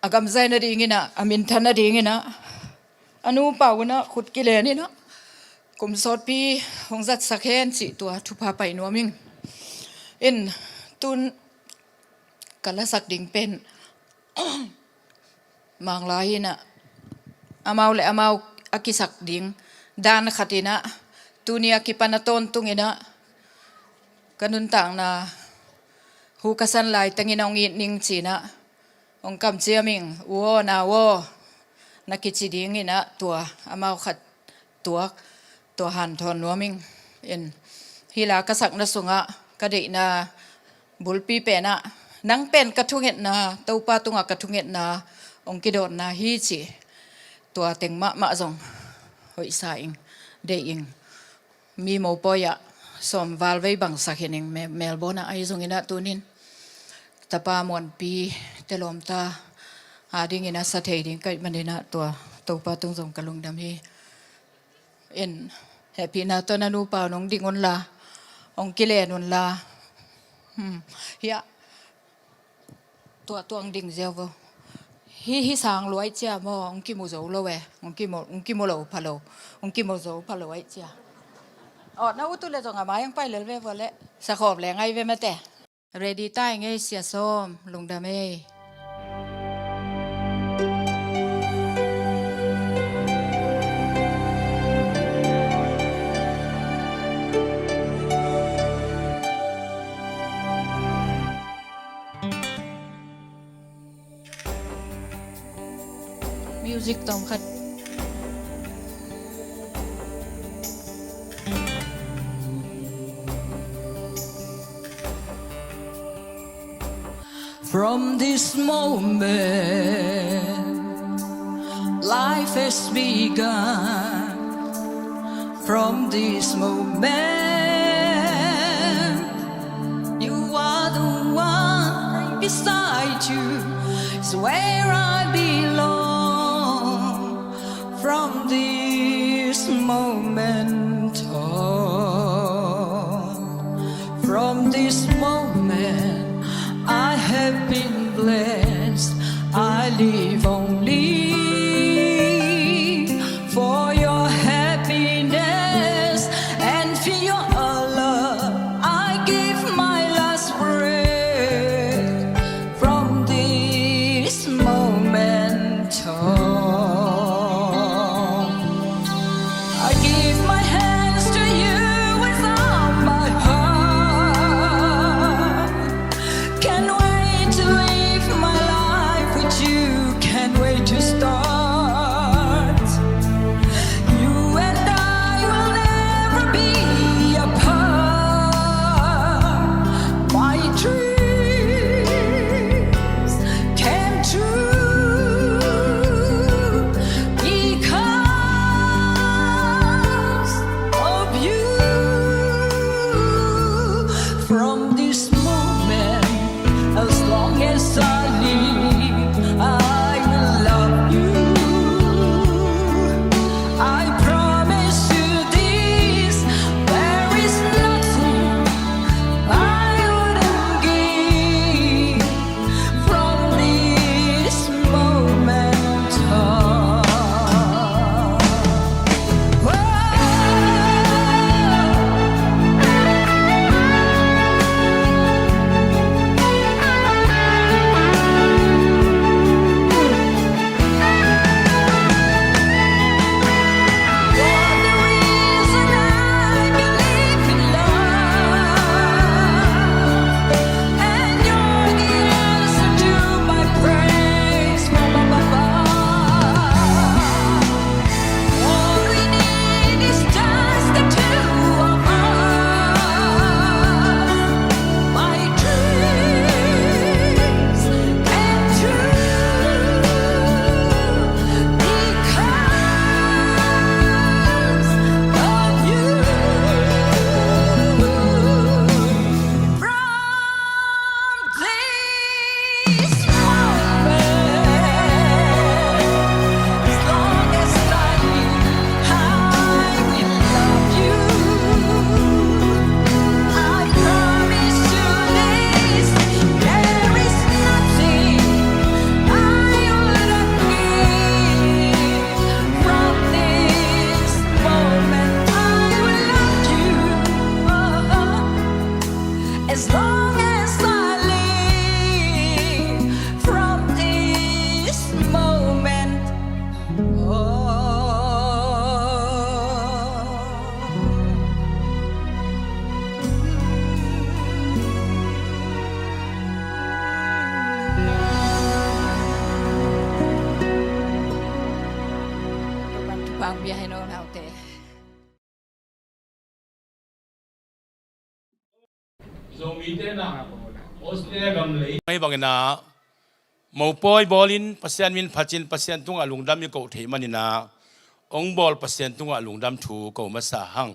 a gamzai nading inah, a minthan nading inah, a nupa unah khut kilen inah kum sawtpi hong zatsak hen cih tua thupha pai nuam ing. In tun ka lasak ding pen Manglai inah amau le amau a kisak ding dan khat inah tuni a kipan a tawntung inah ka nuntakna hu ka san laitangin hong it ning ci inah hong kamciam ing. U aw, nau aw, na kici ding inah tua amau khat tuak, tua hanthawn nuam ing. In hih la ka sakna sungah ka deihna bulpi penah nang pen ka thungetna, Topa tungah ka thungetna hong kidawnna hi ci. Tua teng mahmah zong hoihsa ing, deih ing. Mi mopawi ah sawm val vei bangsak hi ning, Melbourne ah ahi zongin ah tunin tapa muanpi te lawmta a dingin a sa thei ding ka hih manin ah tua Topa tung zong ka lungdam hi. In Hehpihna tawh na nupa nong ding unla, hong kilen unla. Hmm. Hiah. Tua tuang ding ziau vo. Hi, hi sang luai cia maw, hong kimu zo lo e. Hong kimu, hong kimu lo pha lo. Hong kimu zo pha lo ai cia. Aw, na utu le zong a mai hong pai lel ve vo le. Sakhawm le ngai ve mate. Ready tai ngei sia sawm, lungdam ei. Music tawm khat. From this moment, life has begun. From this moment, you are the one, and beside you is where I belong. From this moment on, from this moment, I have been blessed. I live only for your happiness and for your love. I give my last breath from this moment on. I give my hands to you with all my heart. Can't wait to live my life with you. Can't wait to start. You and I will never be apart. My dreams came true because of you. From this moment, as long as I live, I will love you. I promise you this, there is nothing I wouldn't give from this moment on. All we need is just the two of us. My dreams came true because of you. From this moment, as long as I live, I will love you. I promise you this, there is nothing I wouldn't give. From this moment, I will love you. As long as I live, from this moment on. Topa'n thupha hong pia hen aw, naute. Zomite na Australia gam lei. Hih bangin ah mopawi bawlin Pasian min phat in Pasian tungah lungdam i koh theih manin ah hong bawl Pasian tungah lungdam thu ko masa hang.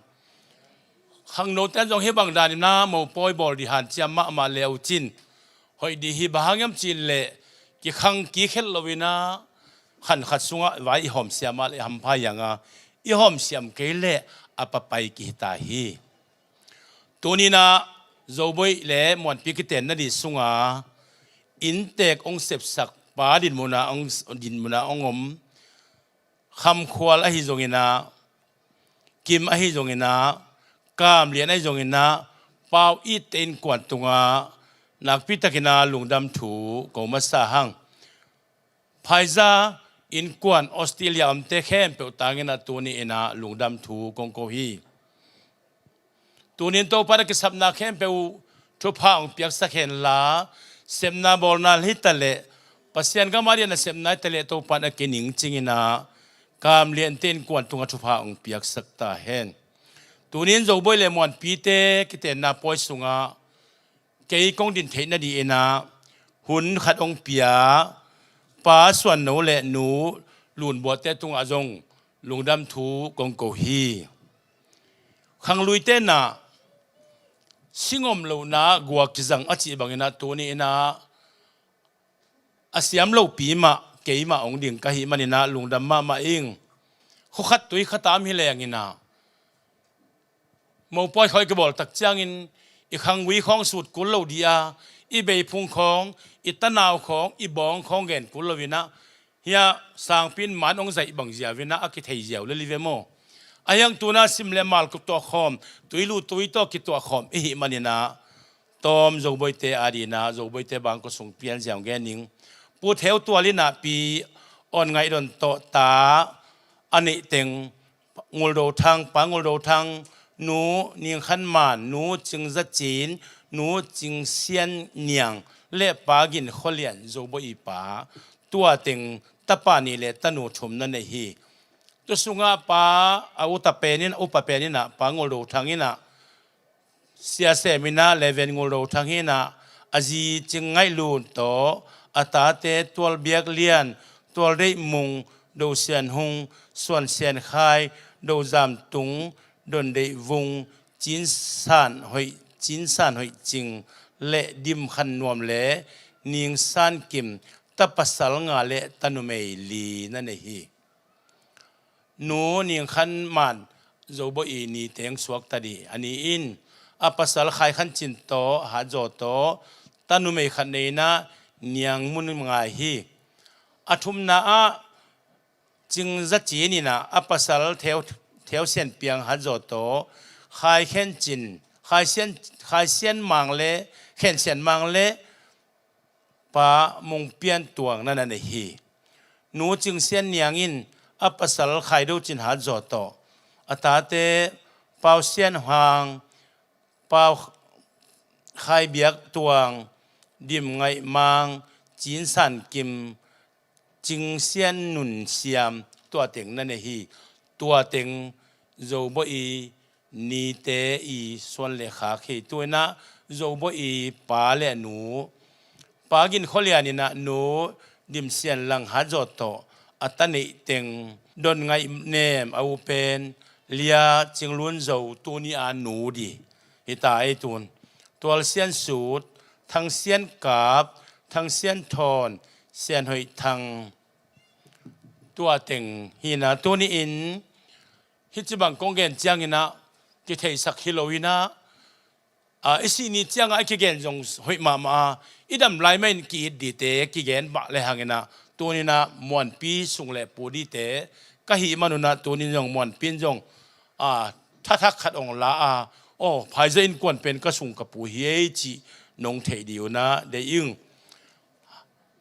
Khangnote in zong hih bang danin ah mopawi bawl ding hanciam mahmah le uh cin hoih ding hi, bang hang hiam cih leh kikhang kik het loin ah khan khat sungah vai i hawmsiam a leh hampha hi hang a, i hawmsiam kei leh a papai kihita hi. Tuninah Zobawi le Muanpi kitenna dih sunga inntek hong sepsak pa dinmuna hong, dinmuna hong om Khamkhual ahi zonginah, Kim ahi zonginah, Kamlian ahi zonginah, Pau Itte innkuan tungah nakpitakinah lungdam thu ko masa hang. Phaiza innkuan Australia omte khempeuh tanginah tuni inah lungdam thu kong ko hi. Tunin Topa na kisapna khempeuh thupha hong piaksak henla, sepna bawlna hitaleh, Pasian gam a dian a sepna hitaleh Topa na kiningcinginah Kamliante innkuan tungah thupha hong piaksak ta hen. Tunin Zobawi le Muanpite kitenna pawi sungah kei kong din theih nadih inah hun khat hong pia Pa Suanno le Nu Lunbuatte tungah zong lungdam thu kong ko hi. Khangluite inah singom lohna guak kizang a cih banginah tuni inah a siam lopi mah keimah hong ding ka hih maninah lungdam mahmah ing. Khukhat tui khatam hi lenginah mopawi khawng i kibawl tak ciangin i khanggui khawng sut kul lo dih a, i beiphung khawng, i tanau khawng, i bawng khawng gen kul lo inah, hia sangpi in man hong zaih bang ziau inah a kithei ziau lel hi ve maw? A hiang tuna sim le mal kituah khawm, tui lu tui tawh kituah khawm i hih maninah tawm Zobawite a dinah Zobawite bangkua sung pian ziau gen ning. Pu Theu Tual inah Pi Awn Ngaih Don tawh ta a neih teng Ngul Do Thang, Pa Ngul Do Thang, Nu Ning Khan Man, Nu Cing Za Cin, Nu Cing Sian Niang le Pa Gin Khua Lian, Zobawi pa, tua teng tapa nih le tanu thum na nei hi. Tu sungah pa a uta pen in, upa pen inah Pa Ngul Do Thang inah Sia Sem inah Leven Ngul Do Thang hi inah, a zi Cing Ngaih Lun tawh a tate Tual Biak Lian, Tual Deih Mung, Do Sian Hung, Suan Sian Khai, Do Zam Tung, Don Deih Vung, Cin San Hoih, Cin San Hoih Cing le Dim Khan Nuam le Ning San Kim, ta pasal nga le ta numei li na nei hi. Nu Ning Khan Man Zobawi ni teng suak ta dih a ni in, a pasal Khai Khan Cin tawh Hat Zaw tawh ta numei khat nei inah Niang Mun Ngai hi. A thumna ah Cing Za Cin inah a pasal Theu, Theu Sian Piang Hat Zaw tawh Khai Khen Cin, Khai Sian, Khai Sian Mang le Khen Sian Mang le Pa Mung Pian Tuang na na nei hi. Nu Cing Sian Niang in a pasal Khai Do Cin Hat Zaw tawh a tate Pau Sian Hang, Pau Khai Biak Tuang, Dim Ngaih Mang, Cin San Kim, Cing Sian Nun Siam, tua teng na nei hi. Tua teng Zobawi nite i suan le khak hi. Tu inah Zobawi pa le nu, Pa Gin Khua Lian inah Nu Dim Sian Lang Hat Zaw tawh a ta neih teng Don Ngaih Nem a u pen Lia Cing Lun Zo tuni a nu dih hi ta ei tun. Tual Sian Sut, Thang Sian Kap, Thang Sian Thawn, Sian Hoih Thang, tua teng hi inah tuni in hih ci bang kong gen cianginah kitheisak hi lo inah, a, i sih ni ciangah i kigen zong hoih mahmah a, i dam lai mah in ki-it dihte kigen mah le hanginah tuninah Muanpi sung le pu dihte ka hih manunah tunin zong Muanpi in zong, a, thathak khat hong la a, aw, phaiza innkuan pen ka sung ka pu hi ei cih nong theih dih unah deih ing.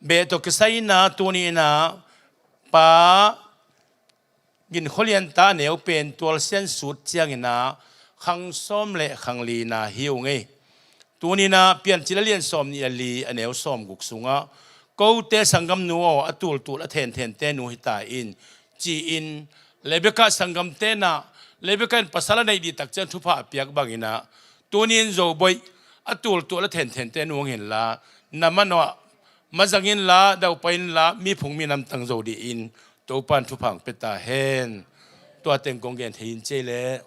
Beh tawh kisai inah tuni inah Pa Gin Khua Lian ta a neu pen Tual Sian Sut cianginah khang sawm le khang lina hi ung ei. Tuninah Piancil a lian sawm nih a li a neu sawm guk sungah, kote sanggamnu aw, a tultul a thenthente nu hi ta in, ci-in Lebeka sanggamte inah, Lebeka in pasal a neih dih tak ciang thupha a piak banginah, tunin Zobawi a tultul a thenthente nu hong henla, na manawh mazang inla, daupai inla, miphung minam tang zo dih in Topa in thupha hong pia ta hen. Tua teng kong gen thei in cei leh.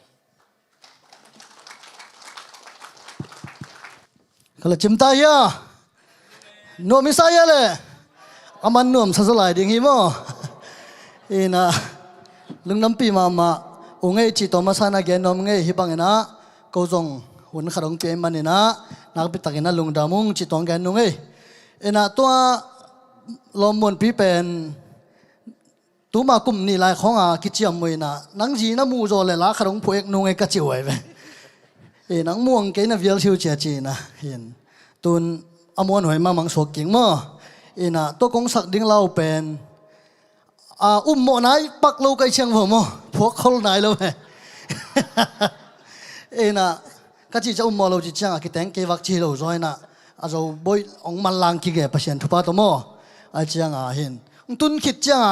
Ka la cim ta hia? Nuam i sa hia le? A man nuam sa zaw lai ding hi maw? Inah, lungdampi mahmah. Ung ei, cih tawh masa in a gen nuam ung ei. Hih bangin ah ko zong hun khat hong pia ahih manin ah nakpi takin ah lungdam ung cih tawh hong gen ung ei. In ah tua lawm muanpi pen tuma kum nih lai khawng a kiciam uh in ah, nang zi na muh zawh leh la khat hong phuek nung ei ka ci uh ahi ve. E, nang muang kei na vial siu cia ci in ah. Hin tun a muanhuai mahmah suak kik maw. In ah tua kong sak ding la uh pen, a, ummawh nai pak lo ka hih ciang uh maw, phuak khol nai lo ve. In ah ka cih ciang ummawh lo cih ciang a kiteng kei vak ci lo zaw in ah, a Zo bawi hong manlang kik e, Pasian thupha tawh maw. Ahih ciang a hin tun khit ciang a,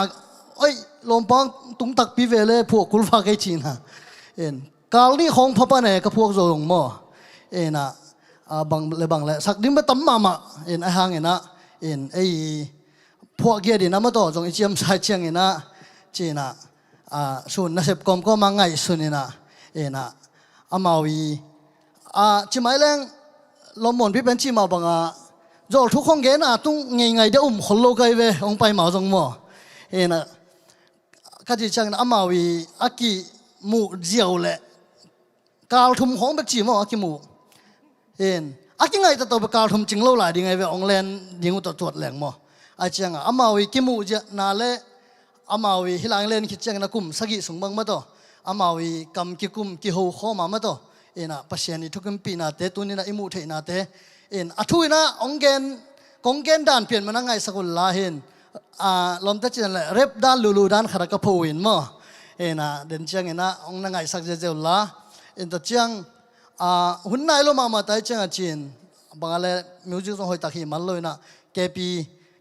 oi, lawmpa, tung takpi ve le, phuak kul vak ei ci in ah. In kal nih khawng pha pan e, ka phuak zo zong maw. In ah, a, bang le bang le sak ding bek tam mahmah. In ahih hangin ah, in ei phuak giat in ah maw, tua zong i ciamsa ahih ciangin ah, ci in ah, a, sun nasep kawmkawm a ngaihsun in ah, in ah, amau i, a, ci mai leng, lawm muanpi pen cih mah bang a, zawlthuk khawng gen a tung ngeingai dia um khol lo ka hi ve, hong pai mah zong maw. In ah ka cih ciangin amau i a kimuh ziau leh kal thum khawng bek ci maw a kimuh. In a kingaih taktak bek kal thum cing lo lai ding ahi ve, hong len ding uh tawh tuat leng maw. Ahih ciang a amau i kimuh ziahna le amau i hih lai len khit ciangin a kum sagih sung bang maw tawh, amau i kam kikum kiho khawm a maw tawh, in ah Pasian i thukimpih nate, tuni in ah i muh theih nate, in a thu in ah hong gen, kong gen dan pian man a ngaihsak un la hin, a, lawmte cih dan leh rep dan, lulu dan khat a ka pho uh in maw. In ah den ciangin ah hong na ngaihsak ziahziah un la. In tua ciang, a, hun nai lo mahmah ta ahih ciang a ci in, bang a le music zong hoih tak hih man lo in ah, K P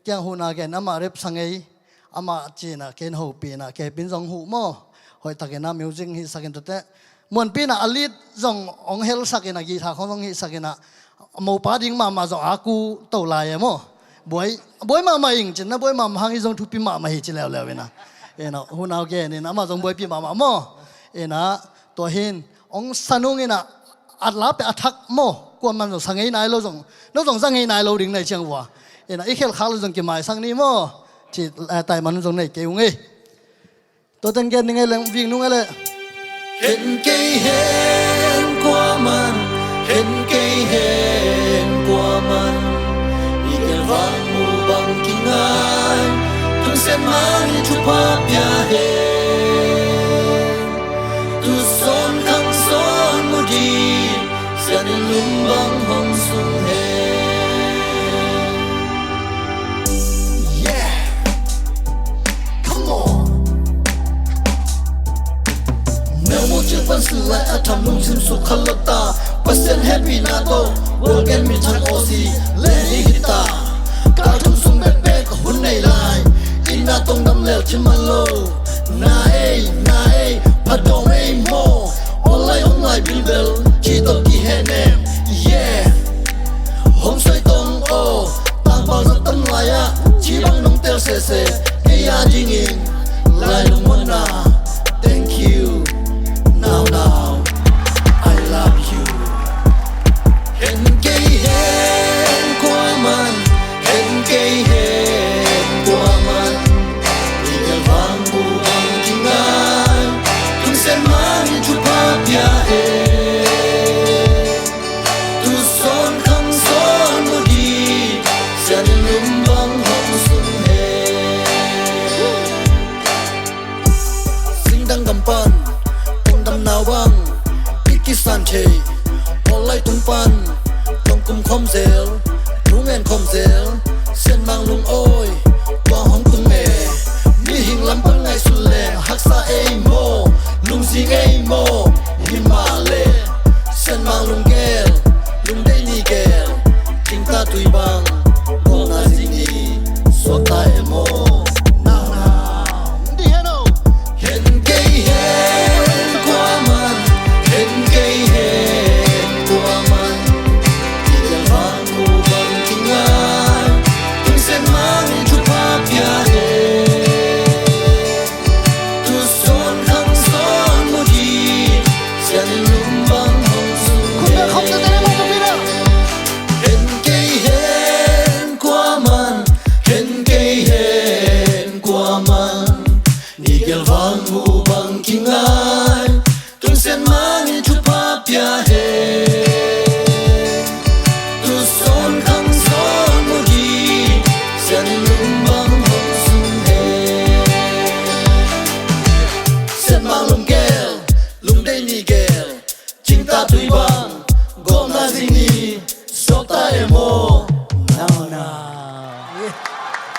kiang huhna gen, amah rep sa ngei, amah ci in ah ken hopih in ah, K P in zong huh maw. Hoih takin ah music hih sak in, tuate muanpi in ah a lead zong hong helsak in ah, guitar khawng zong hih sak in ah, a mopa ding mahmah zong a ku to lai e maw. Buai, buai mahmah ing ci in ah, buai mahmah hang, i zong thupi mahmah hi ci leuleu in ah. In ah huhna gen in amah zong buaipih mahmah maw. In ah tua hin hong sa nung in ah, a la pen a thak maw, kuaman zong sa ngei nai lo, zong, no zong za ngei nai lo ding na hih ciang uh a. In ah i khelh khak leh zong kimaisak ni maw. Ci, eh, taiman zong nei kei ung ei. Tua teng gen ning ei leng, vik nung ei leh. Hen kei hen kuaman, hen kei hen kuaman, i gelvang mu bang kingai, Pasian mah in thupha pia hen. Tuson khang son mu ding, Sian in lum bang hong sung hen. Yeah. Come on. Mel mu cil pan sil lai a tham lungsim suk kha lo ta. Pasian hehpihna tawh world gen mi thang Aussie le ni hi ta. Kal thum sung bekbek hun nei lai. Inn ah tong dam lel cin man lo. Na ei, na ei, pha dawng ei maw. Awl lai om lai bilbel, ci tawh kihehnem. Yeah. Hong soi tong aw, tangpal zat tam lai ah, ci bang nong tel sese, kei a dingin, lai lungmuanna. Thank you. Now, now, I love you. Hen kei hen kuaman, hen kei hen kuaman, i gelvang mu bang kingai, Pasian mah in thupha pia hen. Tuson khang son mu ding, Sian in lum bang hong sung hen.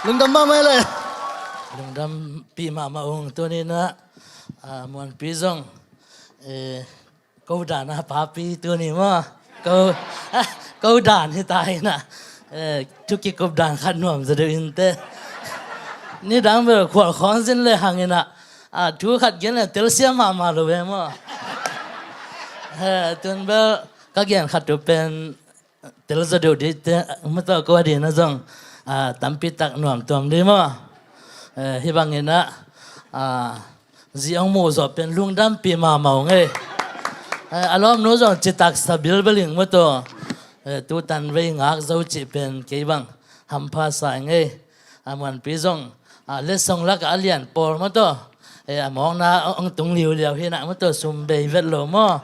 Lungdam mahmah le. Lungdampih mahmah ung. Tuni-in ah, ah, Muanpi zong, eh, ko dan a papi tuni maw? Ko, ko dan hi ta hi-in ah, eh, thu kikup dan khat nuam zaw deuh inteh. Nidang bel khual khawng zin le hang in ah, ah, thu khat gen le telsiam mahmah lo ve maw? Eh, tun bel ka gen khat uh pen tel zaw deuh dih teh, maw tawh, ko a dingin ah zong, ah, tampi tak nuam tuam dih maw? Eh, hih bangin ah, ah, zi hong muh zawh pen lungdampih mahmah ung ei. Eh, a lawmnu zong citak sa bilbel ing maw tawh. Eh, tu tan vei ngak zo cih pen kei bang hampha sa ing ei. A Muanpi zong, a, letsong lakah a lian pawl maw tawh. Eh, a mawkna hong tung liuliau hi-in ah maw tawh, sum bei vet lo maw.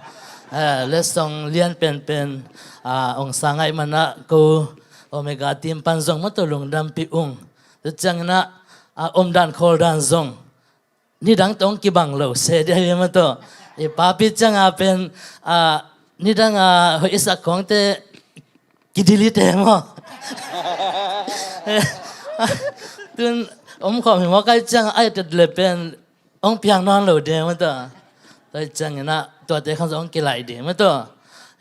Eh, letsong lian penpen, a, hong sang ahih manin ah ko Omega team pan zong maw tawh lungdampih ung. Tua ciangin ah, a, omdan khawldan zong nidang tawh hong kibang lo se dih hi maw tawh. I papi ciang a pen, a, nidang a hoih i sak khawngte kidelete maw? Tun omkhawm hi maw, kai ciang a etet le pen hong piang nawn lo ding maw tawh. Tua ciangin ah tuate khawng zong hong kilaih ding maw tawh.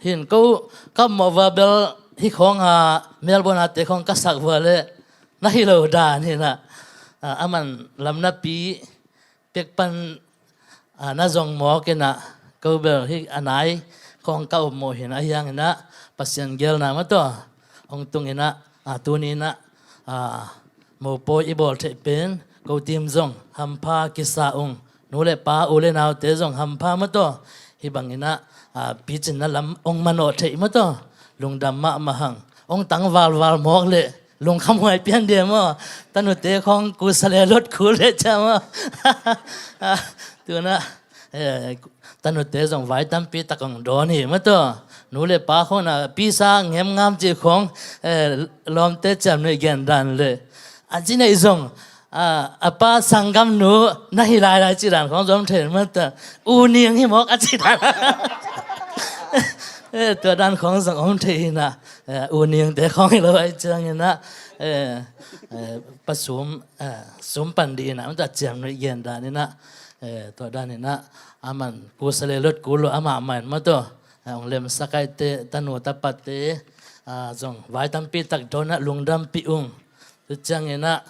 Hin ko ka mawh va bel hih khawng a Melbourne a te khawng ka sak va le na hi lo dan hi-in ah, a, aman lam napi pek pan, a, na zong mawk in ah, ko bel hih a nai khawng ka om mawh hi-in ah, ahi hangin ah Pasian geelna maw tawh hong tung in ah, a, tuni-in ah, a, mopawi i bawl theih pen ko team zong hampha kisa ung. Nu le pa, u le naute zong hampha maw tawh. Hih bangin ah, a, picinna lam hong manawh theih maw tawh. Lungdam mahmah hang. Hong tang valval mawk leh lungkham huai pian ding maw? Tanute khawng kusa le lot kul le cia maw? Tu-in ah, eh, tanute zong vai tampi tak hong dawn hi maw tawh. Nu le pa khawng in ah pisa ngemngam cih khawng, eh, lawmte ciamnuih gen dan le a ci neih zong, ah, a pa sanggamnu na hi lailai cih dan khawng zong om thei maw tawh. U ning hi mawk a cih dan. Eh, tua dan khawng zong om thei hi-in ah. Eh, u ningte khawng hi lo ahih ciangin ah, eh, eh, pa sum, eh, sum pan dih in ah, maw tawh, ciamnuih gen dan in ah, eh, tua dan in ah, aman kusa le lot kul lo amah mah in maw tawh, eh, hong lemsak ahih teh, tanu tapate, ah, zong vai tampi tak dawn in ah lungdampih ung. Tua ciangin ah,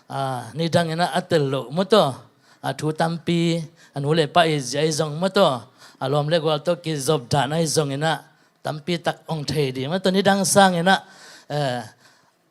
ah, nidang in ah a tel loh maw tawh, a thu tampi, a nu le pa i zia ahi zong maw tawh, a lawm le gual tawh kizop dan ahi zongin ah, tampi tak hong thei ding maw tawh, nidang sangin ah, eh,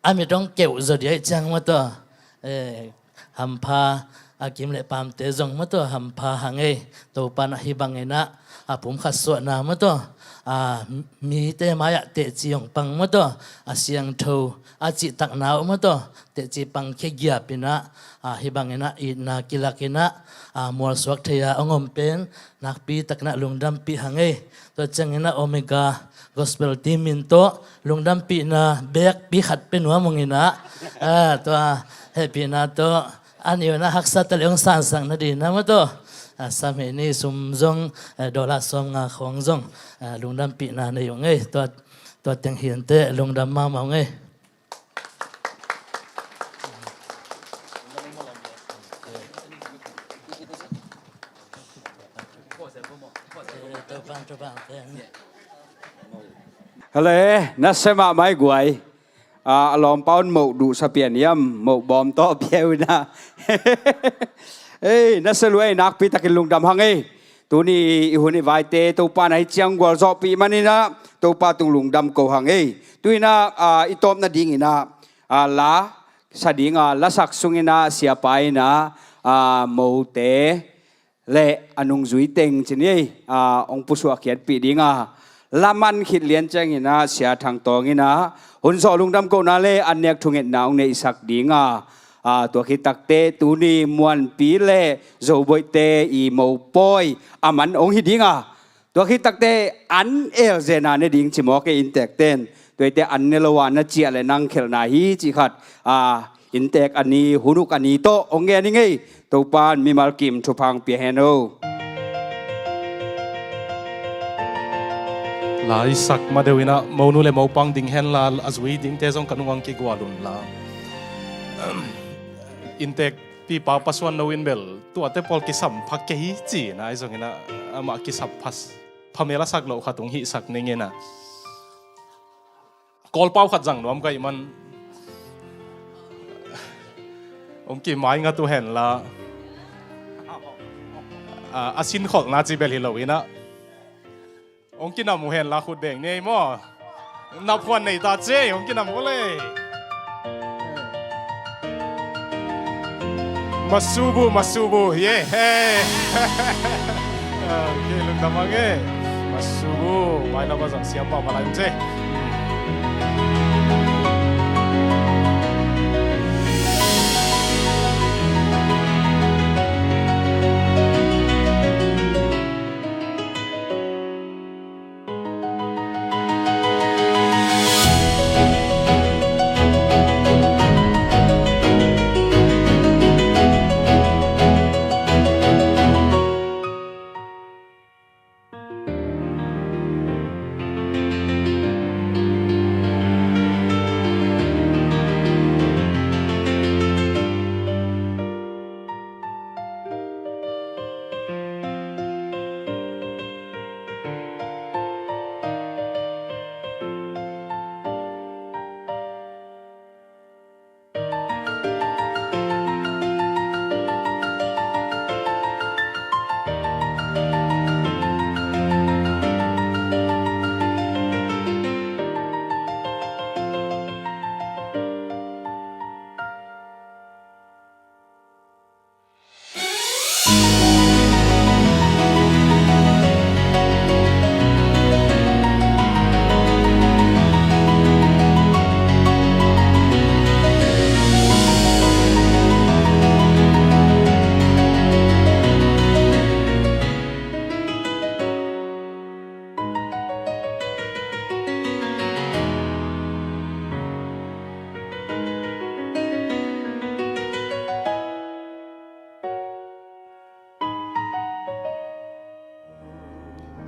a mit hong keuh zaw ding ahih ciang maw tawh, eh, hampha, a kim le pamte zong maw tawh hampha hang ei. Topa in ah hih bangin ah, a pumkhat suahna maw tawh, a mite mai-ah teci hong pang maw tawh, a siangtho a cihtakna uh maw tawh teci pang khia giap in ah, a, hih bangin ah itna kilak in ah, a, mualsuak thei-a hong om pen nakpi takin ah lungdampih hang ei. Tua ciangin ah Omega Gospel Team min tawh lungdampihna bekpi khat pia nuam ung in ah, a, tua hehpihna tawh a ni un ah haksa ta le hong sansak nading in ah maw tawh, a, sam hih ni sum zong, a, dollar sawmnga khawng zong, a, lungdampihna nei ung ei. Tua, tua teng hi inteh, lungdam mahmah ung ei. Hele, nasia mahmah ei guai. A, a lawmpa un moh duhsa pian hiam, moh bawm tawh pia uh in ah. Ei, nasia lua ei, nakpi takin lungdam hang ei. Tuni i hun i vaite Topa in ah hih ciang gualzawhpih manin ah Topa tung lungdam ko hang ei. Tu-in ah, a, i tawp nadingin ah, a, la sa ding a, lasak sungin ah siapa in ah, a, mote le a nungzui teng ci ni ei, a, hong pusuah khiatpih ding a, la man khit lian ciangin ah Sia Thang Tawng in ah hun zawh lungdam kohna le an nek thungetna hong neihsak ding a, a, tua khit takteh tuni Muanpi le Zoboihte i mopawi a man hong hi ding a, tua khit takteh an elzena ne ding ci mawk ei innteekte in. Tua hi teh an ne lo a na ciah le nang khelhna hi cih khat, a, innteek a ni, hun uk a ni tawh hong gen ing ei. Topa in mimal kim thupha hong pia hen aw. Laisak ma deuh in ah monu le mopa hong ding hen la, a zui dingte zong ka nung ah hong kigual un la. Inntek pipa Pa Suan No in bel tuate pawl kisam pha kei hi ci-in ah, ahi zongin ah amah kisam pha, phamel a sak loh khat hong hihsak ning in ah. Kawlpau khat zang nuam ka hih man hong kimaingat uh henla, a, a sinkholhna ci bel hi lo in ah, hong kinam uh henla khut beng ni ei maw. Naphuan nei ta ci ei, hong kinam uh le. Masubu, masubu, ye, he. Ok, lungdam ang e. Masubu, mai lama zang siapa malai un ci ei.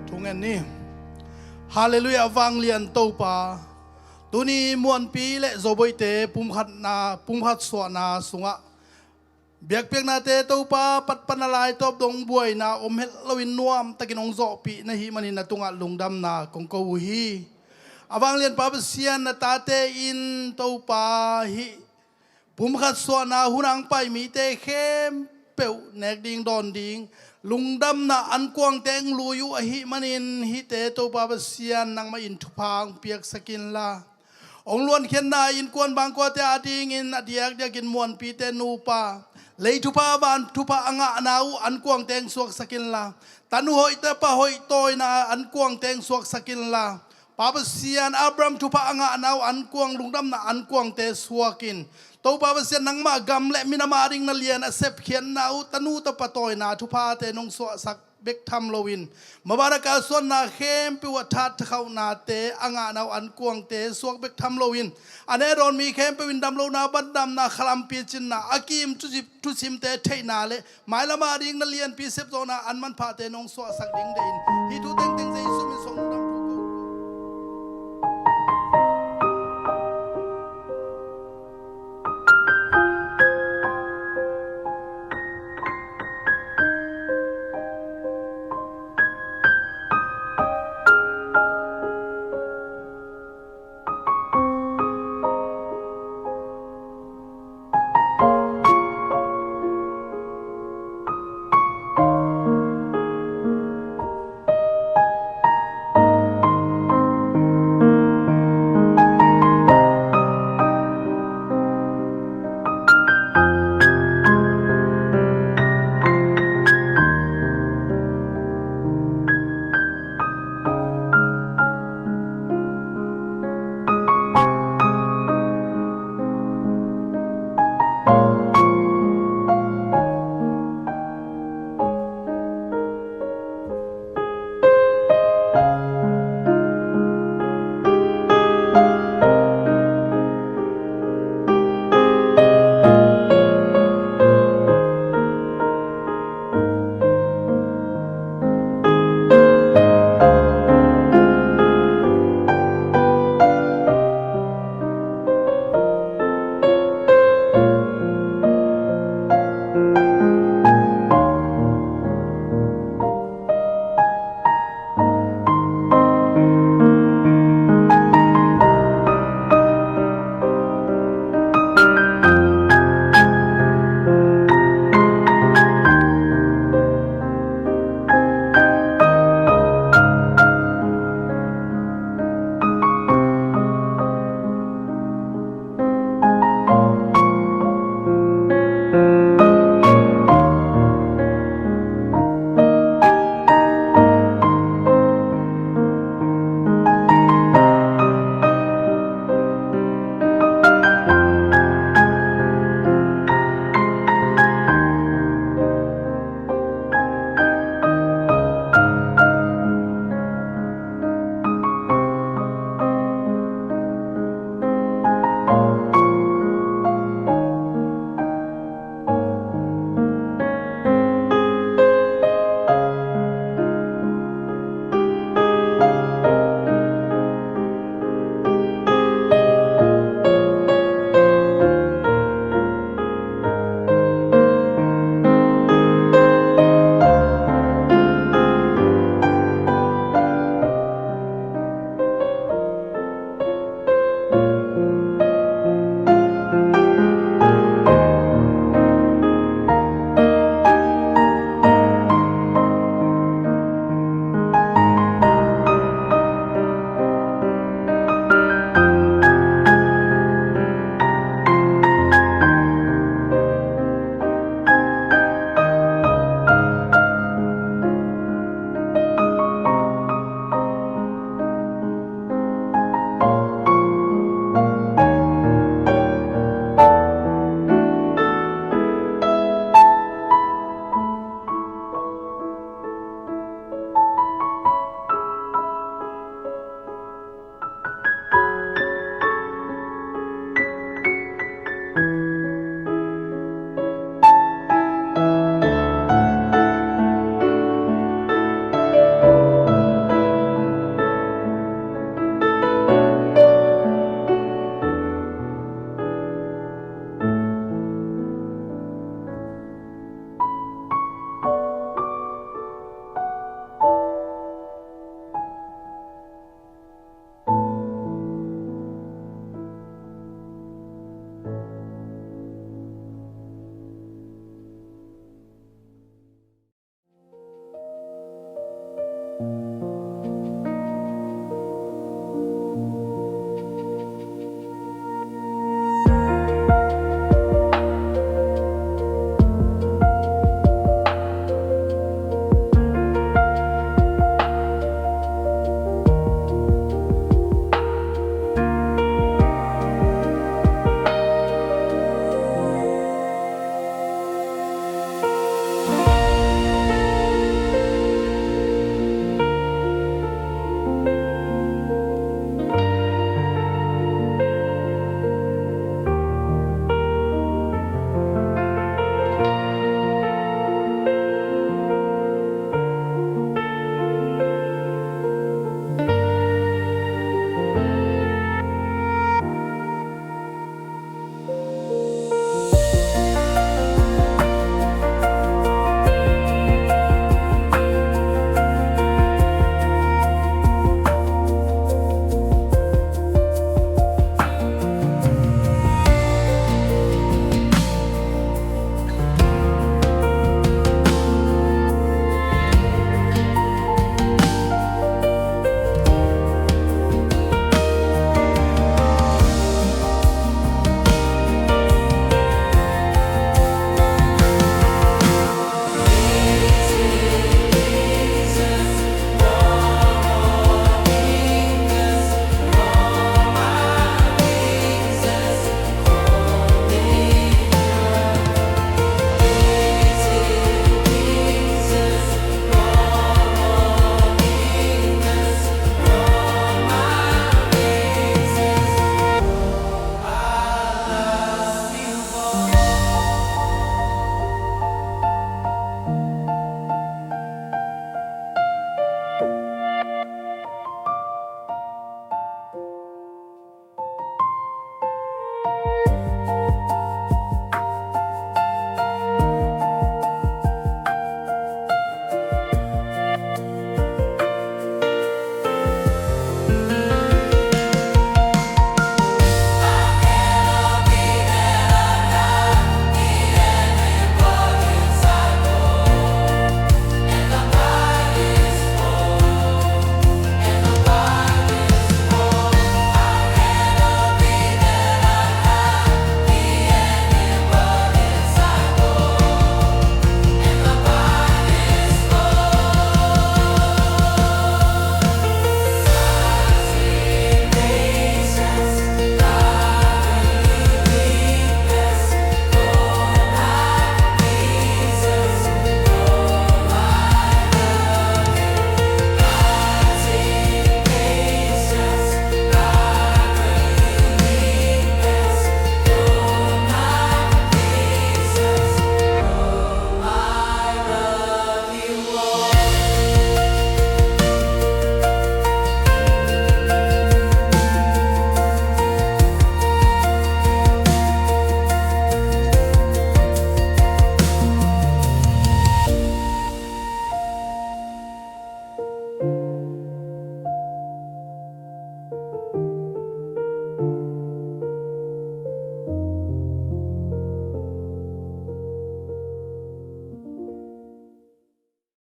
Thungen ni. Halleluiah, vanglian Topa. Tuni muanpi le zoboite pumkhatna, pumkhat suahna sungah biakpiaknate Topa patpatna lai tawp dong buaina om het loin nuamtakin hong zawhpih na hih manin na tungah lungdamna kong ko uh hi. A vanglianpa Pasian, na tate in Topa hih pumkhat suahna hun a hong pai mite khempeuh nek ding dawn ding lungdamna ankuangte hong lui uh ahih manin hihte Topa Pasian nangmah in thupha hong piaksak inla, hong luankhiatna innkuan bangkuate adingin a diakdiakin muanpite nupa lei thupha van thupha a ngahna uh ankuangte hong suaksak inla, tanu hoih tapa hoih tawina ankuangte hong suaksak inla, Pa Pasian, Abraham thupha a ngahna uh ankuang, lungdamna ankuangte suakin, Topa Pasian, nangmah gam le minam ading na lian a sepkhiatna uh tanu tapa tawina thuphate nong suahsak bek tham loin, maban a kalsuanna khempeuh ah thatthakhaunate a ngahna uh ankuangte suak bek tham loin, a neh dawn mi khempeuh in damlohna, bandamna, khalampi cinna, a kim thusim, thusimte theihna le mailam ading na lianpi sepzawhna an manphate nong suahsak ding deih in, hih thu tengteng Jesu